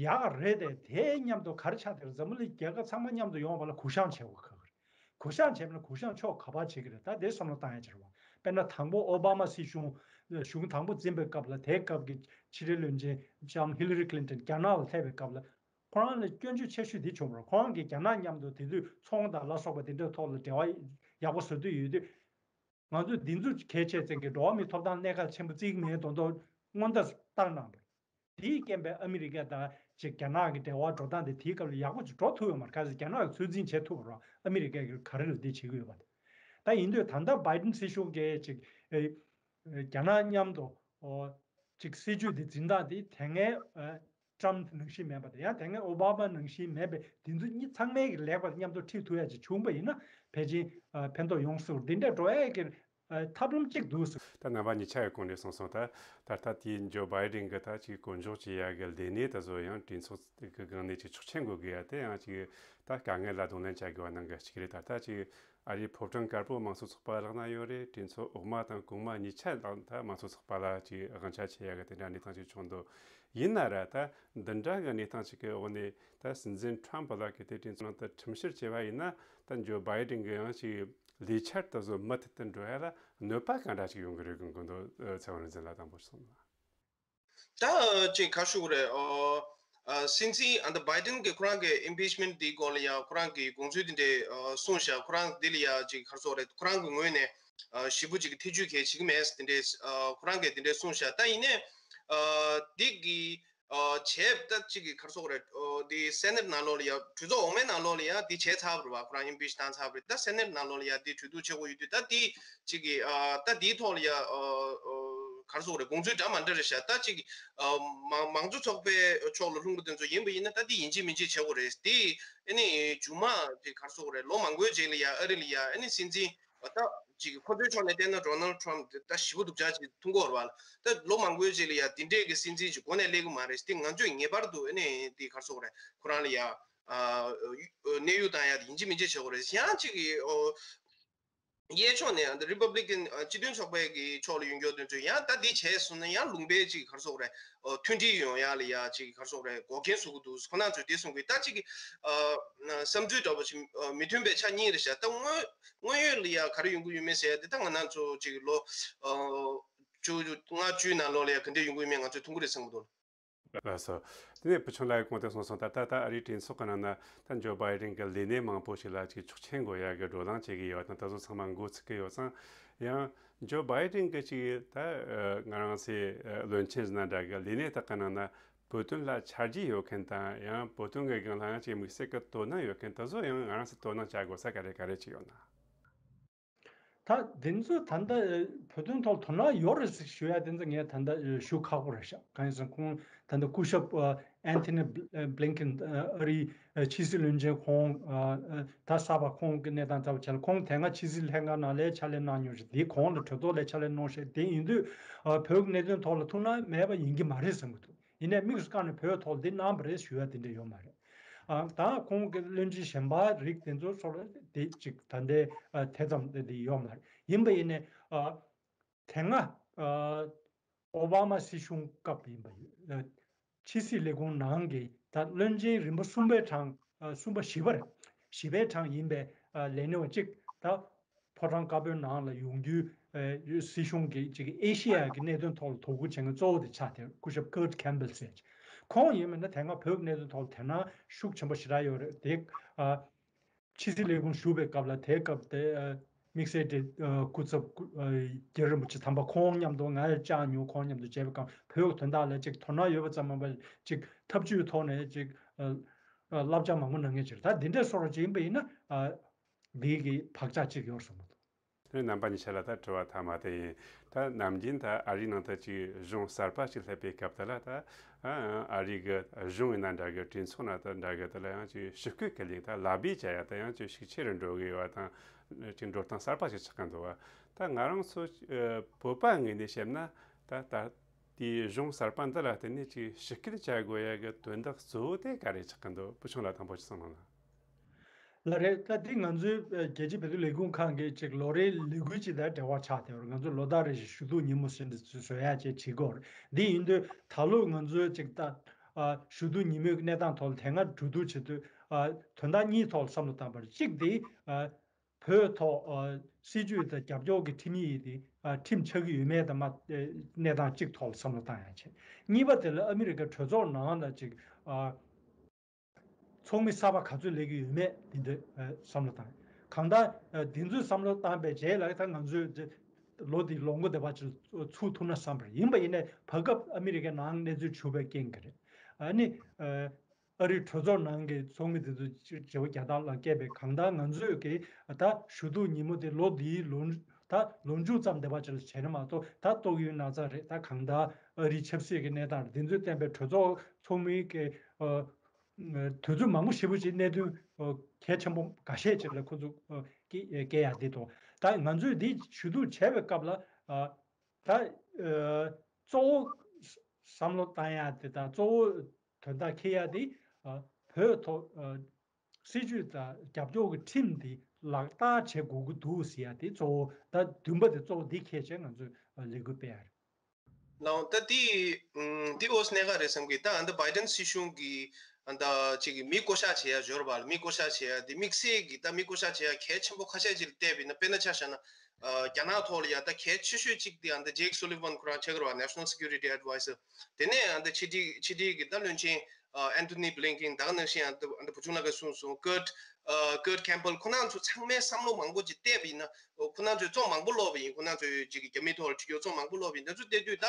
ཡག་རེད་དེ། དེའི་མཉམ་དུ་ག་རེ་ཆགས་བསྡད་རེད། འཛམ་གླིང་རྒྱལ་ཁབ་ཚང་མ་མཉམ་དུ་ཡོང་བ་ལ་གུ་བཤངས་བྱེད་དགོས་ཁག་གི་རེད། གུ་བཤངས་བྱས་པ་ན་གུ་བཤངས་ཕྱོགས་ག་པར་བྱེད་ཀྱི་རེད། ད་དེ་བསམ་བློ་བཏང་ཡ་ཅིག་རེད་བ། དཔེར་ན་དང་པོ་ཨོ་བྷ་མ་སྲིད་གཞུང་གཞུང་དང་པོ་འཛིན་པའི་སྐབས་ལ་དེའི་སྐབས་ཀྱི་ཕྱི་འབྲེལ་བློན་ཆེན་ལྕམ་ཧི་ལ་རི་ཁི་ལིན་ཏོན་རྒྱ་ནག་ལ་ཕེབས་པའི་སྐབས་ལ་ཁོ་རང་ལ་སྐྱོན་བརྗོད་ཆེ་ཤོས་འདི་བྱུང་བ་རེད། ཁོ་རང་གིས་རྒྱ་ནག་མཉམ་དུ་དེ་དུས་ཚོང་དང་ལ་སོགས་པ་དེ་འདྲའི་ཐོག་ལ་འབྲེལ་བ་ཡག་པོ་བཟོ་འདོད་ཡོད་དུས། ང་ཚོས་འདི་ཚོ་གལ་ཆེ་ཙམ་གྱི་འགྲོ་བ་མིའི་ཐོབ་ཐང་གནད་འགག་ཆེན་པོ་བརྩི་གི་མེད་མདོག་མདོག་སྔོན་བརྡ་བཏང་གནང་བ་རེད། དེའི་རྐྱེན་པས་ཨ་མི་རི་ཀ་དང་ཅིག་རྒྱ་ནག་གི་འབྲེལ་བ་འགྲོ་སྟངས་དེ་དེའི་སྐབས་ལ་ཡག་པོ་ཅིག་འགྲོ་ཐུབ་ཡོད་མ་རེད། གལ་སྲིད་རྒྱ་ནག་གིས་ཚོད་འཛིན་བྱེད་ཐུབ་པ་རེད། ཨ་མི་རི་ཀ་གིས་ག་རེ་ལ་འདི་བྱེད་ཀྱི་ཡོད་པ་དེ། ད་ཡིན་དུས་ད་ལྟ་བྷའི་ཌེན་སྲིད་གཞུང་གིས་ཅིག་ཨེ་རྒྱ་ནག་མཉམ་དུ་ཨོ་ཅིག་སྲིད་ཇུས་དེ་འཛིན་སྟངས་དེ་དེ་སྔའི་ཨ་ཊམ་ནང་བཞིན་མེད་པ་དང་ཡང་དེ་སྔའི་ཨོ་བྷ་མ་ནང་བཞིན་མེད་པའི་དེ་ཚོ་གཉིས་ཚང་མའི་གི་ལེགས་པར་མཉམ་དུ་ཁྲིད་ཐུབ་ཡ་ཅིག་བྱུང་པ་ཡིན་ན་ཕལ་ཆེར་ཨ་ཕན་ཐོགས་ཡོང་སྲིད་པ་འདི་འདྲ་འགྲོ་ཡ་གི་ཨ་ཐབས་ལམ་གཅིག་འདུག་ཟེར། ད་རྣམ་པ་གཉིས་ཆ་ཡི་སྐོར་ནས་གསུངས་སོང་། ད་ད་ལྟ་དེའི་ཇོ་བྷའི་ཌེན་གི་ད་ཅིག་གོ་འཇོག་བྱེད་ཡ་གི་ལས་གནས་ད་གཟོད་ཡང་གྲོས་ཚོགས་གི་སྒང་ནས་ཅིག་ཆོག་མཆན་འགོད་དགོས་ཡ་དེ་ཡང་ཅིག་ད་དཀའ་ངལ་ལ་གདོང་ལེན་བྱ་དགོས་པ་ནང་གི་གཅིག་རེད། ད་ལྟ་ཅིག་ཨ་རིའི་ཕོ་བྲང་དཀར་པོ་དམངས་གཙོ་ཚོགས་པ་ལག་ན་ཡོད་རེད། གྲོས་ཚོགས་འོག་མ་དང་གོང་མ་གཉིས་ཆ་ལ་ད་དམངས་གཙོ་ཚོགས་པ་ལ་ཅིག་དབང་ཆ་ཆེ་ཡ་གི་དེ་འདྲ་གནས་སྟངས་ཅིག་བྱུང་འདུག་ཡིན་ན་ར་ད་འདི་འདྲ་གི་གནས་སྟངས་ཅིག་གི་འོག་ནས་ད་སྲིད་འཛིན་ཊམ་པ་ལགས་ཀྱིས་དེ་གྲོས་ཚོགས་ནང་དུ་ཁྲིམས་བཤེར་བྱས་པ་ཡིན་ན་ད་ཇོ་བྷའི་ཌེན་གི་ཡང་ཅིག་ལས་འཆར་དེ་ཚོ་མུ་མཐུད་དུ་འགྲོ་ཡ་ལ་གནོད་པ་ག་འདྲ་ཅིག་ཡོང་གི་རེད་གི་མགོན་པོ་ཚེ་དབང་རིག་འཛིན་ལགས་དང་པོ་གསུངས། ད་ཅིག་ག་ཞུ་གི་རེད། ཨོ་ཨ་སྲིད་འཛིན་ཨ་ད་བྷའི་ཌེན་གྱི་ཁོ་རང་གི་ཨིམ་པིཆ་མེན་ཊི་འདིའི་སྐོར་ལ་ཡང་ཁོ་རང་གི་དགོངས་ཚུལ་འདི་འདྲས་ཨ་གསུངས་ཤག་ཁོ་རང་འདི་ལ་ཡང་ཅིག་ག་རེ་ཟེར་དགོས་རེད། ཁོ་རང་གི་ངོས་ནས་ཨ་ཞེ་པོ་ཅིག་ཐེ་བྱུས་གལ་བྱེད་ཀྱི་མེད་འདི་འདྲས་ཨ་ཁོ་རང་གིས་འདི་འདྲས་གསུངས་ཤག་ད་ཡིན་ནའི་ཨ་འདི་གི་ཨ་བྱས་ད་ཅིག་གི་ག་རེ་ཟེར་དགོས་རེད། ཨོ་འདི་སེ་ནེ་ཊི་ནང་ལོགས་ལ་ཡང་གྲོས་ཚོགས་འོག་མའི་ནང་ལོགས་ལ་ཡང་འདི་བྱས་ཚར་བ་རེད་བ། ཁོ་རང་ཨིམ་པིཆ་བཏང་ཚར་བ་རེད། ད་སེ་ནེ་ཊི་ནང་ལོགས་ལ་ཡང་འདི་གྲོས་བསྡུར་བྱེད་དགོས་ཡོད་དུས་ད་འདི་ཅིག་གི་ཨ་ད་འདིའི་ཐོག་ལ་ཡ་ཨ་ཨ་ག་རེ་ཟེར་དགོས་རེད། དགོངས་ཚུལ་འདྲ་མི་འདྲ་རེད་ཤག་ད་ཅིག་གི་ཨ་མང་མང་གཙོ་ཚོགས་པའི་ཕྱོགས་ལ་ལྷུང་པ་དེ་ཚོ་ཡིན་པ་ཡིན་ན་ད་འདི་ཡིན་གཅིག་མིན་གཅིག་བྱེད་དགོས་རེད། འདི་ཨ་ནི་མཇུག་མ་དེ་ག་རེ་ཟེར་དགོས་རེད། ལོ་མང་པོའི་རྗེས་ལ་ཡ་ཨ་རི་ལ་ཡ་ཨ་ནི་སྲིད་འཛིན་ད་ཅིག་གི་ཁོ་ཚོའི་ཕྱོགས་ནས་བལྟས་ན་ཌོ་ནལ་ཊམ་ཕ་ད་ཞེ་པོ་སྡུག་ཅག་ཅིག་མཐོང་གི་ཡོད་རེད་བ། ད་ལོ་མང་པོའི་རྗེས་ལ་ཡ་འདི་འདྲས་ཀྱི་སྲིད་འཛིན་ཅིག་མགོ་ནས་སླེབས་ཀྱི་མ་རེད། འདི་ང་ཚོས་ངེས་པར་དུ་ཨ་ནི་འདི་ག་རེ་ཟེར་དགོས་རེད། ཁོ་རང་ལ་ཡ་ཨ་གནས་དབྱུང་བཏང་ཡ་དེ་ཡིན་གཅིག་མིན་གཅིག་བྱེད་དགོས་རེད། ཡང་གཅིག་གི་ཨོ་གཡས་ཕྱོགས་ནས་ཨ་ནི་རི་པབ་ལི་ཀན་ཨ་སྤྱི་མཐུན་ཚོགས་པའི་གི་ཕྱོགས་ལ་ཡོང་མཁན་དེ་ཚོས་ཡང་ད་འདི་བྱས་སོང་ན་ཡང་ལུང་པའི་ཅིག་ག་རེ་ཟེར་དགོས་རེད། ཨོ་མཐུན་སྒྲིལ་ཡོང་ཡ་ལ་ཡ་ཅིག་ག་རེ་ཟེར་དགོས་རེད། འགོག་རྐྱེན་བཟོ་གི་འདུག་ཁོ་རང་ཚོས་འདི་གསུང་གི་ད་ཅིག་གི་ཨ་བསམ་ཚུལ་འདྲ་པོ་ཅིག་ཨ་མི་མཐུན་པའི་ཆ་གཉིས་རེད་ཤག་ད་དངོས་དངོས་ཡོད་ལ་ཡ་ག་རེ་ཡོང་གི་ཡོད་མེད་ཟེར་ཡ་འདི་ད་ང་རང་ཚོ་ཅིག་ལོ་ཨ་བཅུ་ལྔ་བཅུའི་ནང་ལོགས་ལ་ཡ་ག་འདྲས་ཡོང་གི་ཡོད་མེད་ང་ཚོས་མཐོང་གི་རེད་བསམ་གི་འདུག་ལགས་སོ། དེ་ནས་བུ་ཆུང་ལགས་ཀྱིས་གོང་དུ་གསུངས་སོང་། ད་ལྟ་ད་ཨ་རིའི་གྲོས་ཚོགས་ཀྱི་ནང་ན་ད་ཇོ་བྷའི་ཌེན་གྱི་ལས་སྣེ་མང་པོ་ཞིག་ལ་ཅིག་ཆོག་མཆན་འགོད་ཡག་གི་བགྲོ་གླེང་བྱེད་ཀྱི་ཡོད་དང་ད་གཟོད་ཚང་མ་འགོ་ཚུགས་ཀྱི་ཡོད་ཙང་། ཡང་ཇོ་བྷའི་ཌེན་གྱི་ཅིག་ད་ང་རང་ཚོའི་བློན་ཆེན་ཟེར་ན་འདྲ་གི་ལས་སྣེ་དག་གི་ནང་ན་བོད་དོན་ལ་ཆ་རྒྱུས་ཡོད་མཁན་དང་ཡང་བོད་དོན་གྱི་སྒང་ལ་ཡང་ཅིག་དམིགས་བསལ་གྱི་དོ་སྣང་ཡོད་མཁན་ད་གཟོད་ཡང་ང་རང་ཚོས་དོ་སྣང་བྱ་དགོས་ས་ག་རེ་ག་རེ་ཅིག་ཡོད་ན། ད་འདི་ཚོ་ད་ལྟ་བོད་དོན་ཐོག་དོ་སྣང་ཡོད་རེད་ཟེར་ཞུ་ཡ་དེ་ཚོ་ངས་ད་ལྟ་ཞུ་ཁག་པོ་རེད་ཤག་གང་ཡིན་ཟེར་ན་ཁོང་ད་ལྟ་སྐུ་ཞབས་ཨན་ཐོ་ནི་བྷི་ལིན་ཀིན་ཨ་རིའི་ཕྱི་སྲིད་བློན་ཆེན་ཁོང་ད་གསར་པ་ཁོང་གི་གནས་སྟངས་ལྟ་བུ་བྱས་ན་ཁོང་དེ་སྔ་ཕྱི་སྲིད་ལྷན་ཁང་ནང་ལ་ཕྱག་ལས་གནང་མྱོང་ཞིག་དེའི་གོང་ལ་གྲོས་ཚོགས་ལ་ཕྱག་ལས་གནང་ཤག་དེ་ཡིན་དུས་བོད་ཀྱི་གནད་དོན་ཐོག་ལ་ཐུགས་སྣང་མེད་པ་ཡིན་གྱི་མ་རེད་བསམ་གྱི་འདུག་ཡིན་ནའི་དམིགས་སུ་བཀར་ནས་བོད་ཐོག་འདི་གནང་བ་རེད་ཞུ་ཡ་དེ་འདྲ་ཡོད་མ་རེད། ཨ་ད་ཁོང་གི་བློན་ཆེན་གཞན་པ་རིགས་དེ་ཚོ་ཚོར་དེ་ཅིག་ད་ལྟའི་ཨ་དེ་ཙམ་དེ་འདི་ཡོད་མ་རེད། ཡིན་པ་ཡིན་ནའི་ཨ་དེ་སྔ་ཨ་ཨོ་བྷ་མ་སྲིད་གཞུང་སྐབས་ཡིན་པ་ཡོད། ཨ་ཕྱི་སྲིད་ལས་ཁུངས་ནང་གི་ད་བློན་ཆེན་རིམ་པ་གསུམ་པའི་གྲངས་ཨ་གསུམ་པ་བཞི་པ་རེད། བཞི་པའི་གྲངས་ཡིན་པའི་ཨ་ལས་སྣེ་བ་གཅིག་ད་ཕོ་བྲང་དཀར་པོའི་ནང་ལ་ཡོང་རྒྱུའི་ཨེ་སྲིད་གཞུང་གི་ཅིག་ཨེ་ཤེ་ཡ་གི་གནད་དོན་ཐོག་ལ་དོ་ཁུར་བྱེད་མཁན་གཙོ་བོ་དེ་ཆགས་ཏེ་སྐུ་ཞབས་ཀར་ཁེམ་བེལ་ཟེར་ཅིག་ཁོང་ཡིན་མིན་ན་དེ་སྔ་བོད་གནད་དོན་ཐོག་ལ་དོ་སྣང་ཤུགས་ཆེན་པོ་ཞེ་དྲག་ཡོད་རེད་དེ། ཨ་ཕྱི་སྲིད་ལས་ཁུངས་ཞུགས་པའི་སྐབས་ལ་དེའི་སྐབས་དེ་ཨ་དམིགས་བསལ་དེ་ཨ་སྐུ་ཚབ་ཨ་རྒྱལ་རིན་པོ་ཆེ་དམ་པ་ཁོང་མཉམ་དུ་ང་ཡང་བཅར་མྱོང་། ཁོང་མཉམ་དུ་མཇལ་བའི་སྐབས་བོད་ཀྱི་དོན་དག་ལ་ཅིག་དོ་སྣང་ཡོད་པ་ཙམ་མིན་པར་ཅིག་ཐབས་ཇུས་ཐོག་ནས་ཅིག་ཨ། བསླབ་བྱ་མང་པོ་གནང་མཁན་ཅིག་རེད། ད་འདི་འདྲའི་བཟོ་འདྲ་ཅིག་ཡིན་པ་ཡིན་ན། འདི་གི་བག་ཆགས་ཅིག་ཡོད་བསམ་གྱི་འདུག་དེ་ནས་རྣམ་པ་གཉིས་ཆ་ལ་ད་དྲི་བ་མཐའ་མ་དེ་ཡིན། ད་ནམ་རྒྱུན་ད་ཨ་རིའི་ནང་དུ་ཅིག་གཞུང་གསར་པ་ཞིག་སླེབས་པའི་སྐབས་དེ་ལ། ད་ཨ་རིའི་གཞུང་ཡིན་ན་འདྲ་གི། གྲོས་ཚོགས་ན་ད་འདྲ་གི། དེ་ལ་ཡང་ཅིག་ཞི་རྒོལ་གྱི་ལས་ད་ལོ་བྷི་བྱ་ཡ་ད་ཡང་ཅིག་ཤུགས་ཆེ་རུ་འགྲོ་གི་ཡོད་པ་དང་། ཅིག་འགྲོ་སྟངས་གསར་པ་ཞིག་ཆགས་ཀྱི་འདུག་བ། ད་ང་རང་ཚོ་བོད་པ་ངོས་ནས་བཤད་ན། ད་ད་དེའི་གཞུང་གསར་པ་འདི་ལ་བརྟེན་ནས་ཅིག་ཞི་རྒོལ་བྱ་དགོས་ཡ་གི་དོན་དག་གཙོ་བོ་དེ་ག་རེ་ཆགས་ཀྱི་འདུག་བུ་ཆུང་ལགས་དང་པོ་ཅིག་གསུང་རོགས་གནང་། ལགས་རེད། ད་འདི་ང་ཚོའི་ཨ་རྒྱལ་སྤྱིའི་བོད་དོན་ལས་ཁུངས་ཁང་གི་ཅིག་ལོ་རེའི་ལས་འགུལ་ཅིག་དང་འབྲེལ་བ་ཆགས་བསྡད་ཡོད་རེད། ང་ཚོ་ལོ་ལྟར་རེ་བཞིན་ཞུ་གཏུག་ཉིན་མོ་ཟེར་འདི་ཚོ་བཟོ་ཡ་ཅིག་བྱེད་ཀྱི་ཡོད་རེད། འདི་ཡིན་དུས་ད་ལོ་ང་ཚོའི་ཅིག་ད་ཨ་ཞུ་གཏུག་ཉིན་མོའི་གནས་སྟངས་ཐོག་ལ་དེ་སྔ་གྲོས་བསྡུར་བྱེད་དུས། ཨ་དོན་དག་གཉིས་ཐོག་ལ་བསམ་བློ་བཏང་བ་རེད། གཅིག་དེ་ཨ་བོད་ཐོག་ཨ་སྲིད་ཇུས་དང་རྒྱབ་སྐྱོར་གྱི་ཁྲིམས་ཡིག་དེ་ཨ་ཁྲིམས་ཆགས་ཀྱི་ཡོད་མེད་དང་མ་ཨ་གནས་སྟངས་གཅིག་ཐོག་ལ་བསམ་བློ་བཏང་ཡ་བྱས། གཉིས་པ་དེ་ལ་ཨ་མི་རི་ཀའི་གྲོས་ཚོགས་ནང་ལ་ཅིག་ཨ་ཚོགས་མི་གསར་པ་ག་ཚོད་སླེབས་ཀྱི་ཡོད་མེད་དེ་འདྲ་ཨ་བསམ་བློ་བཏང་། གང་ལྟར་ཨ་དེ་ཚོས་བསམ་བློ་བཏང་པའི་རྗེས་ལ་ད་ང་ཚོས་དེ་ལོ་འདིའི་ལོ་མགོ་དེ་བར་ཅིག་ཚུགས་ཐུབ་ན་བསམ་པ་རེད། ཡིན་པ་ཡིན་ནའི་བར་སྐབས་ཨ་མི་རི་ཀའི་ནང་གནས་ཚུལ་འཕྱུར་བའི་རྐྱེན་གྱིས་རེད། ཨ་ནི་ཨ་ཨ་རིའི་གྲོས་ཚོགས་ནང་གི་ཚོགས་མི་དེ་ཚོ་བརྗེ་པོ་རྒྱག་སྟངས་ལ་བལྟས་པས། གང་ལྟར་ང་ཚོས་ཀྱི་ད་ཞུ་གཏུག་ཉིན་མོ་དེ་ལོ་འདིའི་ལོ་ད་ལོ་མཇུག་ཙམ་དེ་བར་ཅིག་ལ་བྱས་ན་མ་གཏོགས། ད་ཏོག་དབྱིབས་ན་ཚ་རེད། ད་གང་ལྟར་ཨ་རིའི་ཆབ་སྲིད་ཀྱི་གནས་སྟངས་རེད། དེ་ཚོས་བསྟན་པའི་གྲོས་ཚོགས་ཚོགས་མིའི་གི་ཨ་དུས་ཚོད་མང་པོ་ཞེ་པོ་ཅིག་གནད་དོན་ཨ་གལ་ཆེན་པོ་འགའ་ཤས་ཅིག་ལ་ཁོ་ཚོ་ཨ་སྐྱེལ་སྐྱེལ་ཡ་དེ་དང་། ད་ང་ཚོས་འདི་ཞུ་གཏུག་བྱས་པའི་སྐབས་ལ་ཨ་ད་ཨ་གཙོ་བོ་བསམ་བློ་བཏང་ཡ་དེ་དང་གཙོ་བོ་དོན་དག་འཁྱེར་ཡ་དེ་ཨ་བོད་ཐོག་ཨ་སྲིད་ཇུས་དང་རྒྱབ་སྐྱོར་གྱི་ཁྲིམས་དེ་ལག་བསྟར་བྱེད་དགོས་ཀྱི་འདུག་ཟེར་ཡ་དེ་གཙོ་བོ། ད་བདུན་པ་དེ་གཙོ་བོ་འདི་འཁྱེར་བྱས་ང་ཚོས་ལས་འགུལ་སྤེལ་ཡ་རེད། ལགས། ད་དེ་ཨམ་དེ་འོ་གནད་འགག་རེད་བསམ་གི། ད་ཨ་ད་བྷའི་ཌེན་སྲིད་གཞུང་གི་ཨ་ད་ཅིག་གི་མི་བསྐོ་བཞག་བྱེད་ཡ་འབྱོར་བ་ལ། མི་བསྐོ་བཞག་བྱེད་ཡ་དེ་དམིགས་བསལ་གྱི་ད་མི་བསྐོ་བཞག་བྱེད་ཡ་གལ་ཆེན་པོ་ཁ་ཤས་ཅིག་ལ་བལྟས་པ་ཡིན་ན། དཔེར་ན་ཆ་བཞག་ན་ཨ་རྒྱ་ནག་ཐོག་ལ་ཡ་ད་གལ་ཆེ་ཤོས་གཅིག་དེ་ཨ་ད་ཇེག་སུ་ལི་ཝན་ཁོ་རང་ཆགས་ཀྱི་རེད་བ། National Security Adviser། དེ་ནས་ཨ་ད་ཕྱི་འབྲེལ་ཕྱི་འབྲེལ་གྱི་ད་བློན་ཆེན་ཨ་ཨན་ཐོ་ནི་བྷི་ལིན་ཀིན། ད་ག་ནང་བཞིན་ཨ་ད་ཨ་ད་བུ་ཆུང་ལགས་ཀྱིས་གསུངས་སོང་། ཀར་ཨ་ཀར་ཁེམ་པལ། ཁོ་རང་ཚོ་ཚང་མའི་བསམ་བློ་མང་པོ་ཅིག་བལྟས་པ་ཡིན་ན། ཨོ་ཁོ་རང་ཚོས་རྩོམ་མང་པོ་ཀློག་པ་ཡིན། ཁོ་རང་ཚོས་ཅིག་གི་རྒྱ་མི་ཐོག་ལ་ཁྲིད་རྒྱུ་རྩོམ་མང་པོ་ཀློག་པ་ཡིན། དེ་ཚོ་བལྟས་དུས་ད་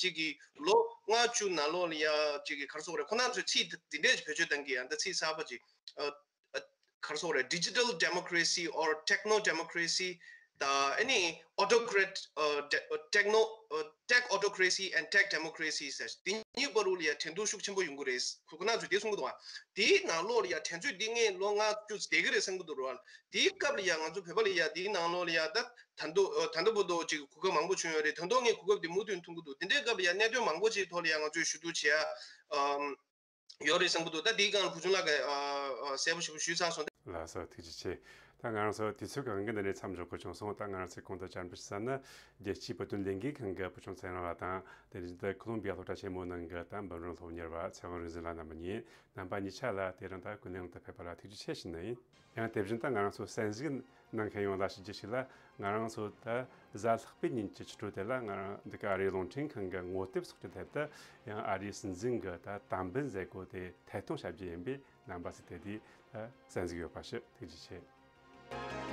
ཅིག་གི་ལོ་ལྔ་བཅུ་ནང་ལོགས་ལ་ཡ་ཅིག་གི་ག་རེ་ཟེར་དགོས་རེད། ཁོ་རང་ཚོས་ཚིག་འདི་འདྲས་ཅིག་བེད་སྤྱོད་གཏང་གི། ཨ་ད་ཚིག་གསར་པ་ཅིག་ཨ་ཨ་ག་རེ་ཟེར་དགོས་རེད། Digital democracy or techno democracy། ད་ཨ་ནི་autocrat ཨ་ཏེག་ཨ་techno ཨ་tech autocracy and tech democracy ཟེར། འདི་གཉིས་བར་དུ་ལ་ཡ་འགྲན་བསྡུར་ཤུགས་ཆེན་པོ་ཡོང་གི་རེད། ཁོ་ཁོ་རང་ཚོས་དེ་གསུང་གི་འདུག་བ། དེའི་ནང་ལོགས་ལ་ཡ་དེ་ཚོས་འདི་ངས་ལོ་ལྔ་བཅུ་བསྡད་ཀྱི་རེད་བསམ་གྱི་འདུག་ར། དེའི་སྐབས་ལ་ཡ་ང་ཚོ་བོད་པ་ལ་ཡ་དེའི་ནང་ལོགས་ལ་ཡ་ད་ད་དུང་ཨ་ད་ལྟ་བར་དུ་ཅིག་གོ་སྐབས་མང་པོ་བྱུང་ཡོད་རེད། ད་དུང་ངས་གོ་སྐབས་དེ་མུ་མཐུད་ཐོན་གྱི་འདུག། དེ་འདྲའི་སྐབས་ལ་ཡ་གནད་དོན་མང་པོ་ཅིག་ཐོག་ལ་ཡ་ང་ཚོས་ཞུ་གཏུག་བྱེད་ཡ་ཨམ་ཡོད་རེད་བསམ་གྱི་འདུག། ད་དེའི་སྒང་ལ་བུ་ཆུང་ལགས་ཀྱིས་ཨ་ཨ་གསལ་པོ་ཞེ་པོ་ཞུས་ཚར་སོང་། ལགས་སོ། ཐུགས་རྗེ་ཆེ། ད་ང་རང་ཚོ་དུས་ཚོད་ཀྱི་དབང་གིས་འདི་ནས་མཚམས་འཇོག་དགོས་བྱུང་སོང་། ད་ང་རང་ཚོས་གོང་དུ་བཅར་འདྲི་ཞུས་ན། རྒྱལ་སྤྱིའི་བོད་དོན་ལས་འགུལ་ཁང་གི་བུ་ཆུང་ཚེ་རིང་ལགས་དང་། དེ་བཞིན་དུ་ཁོ་ལོམ་བི་ཡ་སློབ་གྲྭ་ཆེན་མོ་ནང་གི་ད་འབུམ་རམས་སློབ་གཉེར་བ་ཚེ་དབང་རིག་འཛིན་ལགས་རྣམ་པ་གཉིས། རྣམ་པ་གཉིས་ཆ་ལ་དེ་རིང་ད་ཀུན་གླེང་དུ་ཕེབས་པ་ལ་ཐུགས་རྗེ་ཆེ་ཞུ་ནི་ཡིན། ཡང་དེ་བཞིན་དུ་ང་རང་ཚོ་གསན་གཟིགས་གནང་མཁན་ཡོངས་ལ་ཞུ་རྒྱུ་ཞིག་ལ། ང་རང་ཚོ་ད་གཟའ་ལྷག་པའི་ཉིན་གྱི་ཕྱི་དྲོ་དེ་ལ་ང་རང་འདི་ག་ཨ་རིའི་རླུང་འཕྲིན་ཁང་གི་ངོ་དེབ་སོགས་ཀྱི་ཐད་དུ་ཡང་ཨ་རིའི་སྲིད་འཛིན་གྱི་ད་དམ་འབུལ་མཛད་སྒོ་དེ་ཐད་གཏོང་བྱ་རྒྱུ་ཡིན་པས། རྣམ་པ་ཚོས་དེ་དུས་ད་གསན་གཟིགས་ཡོད་པ་ཞུ། ཐུགས་རྗེ་ཆེ།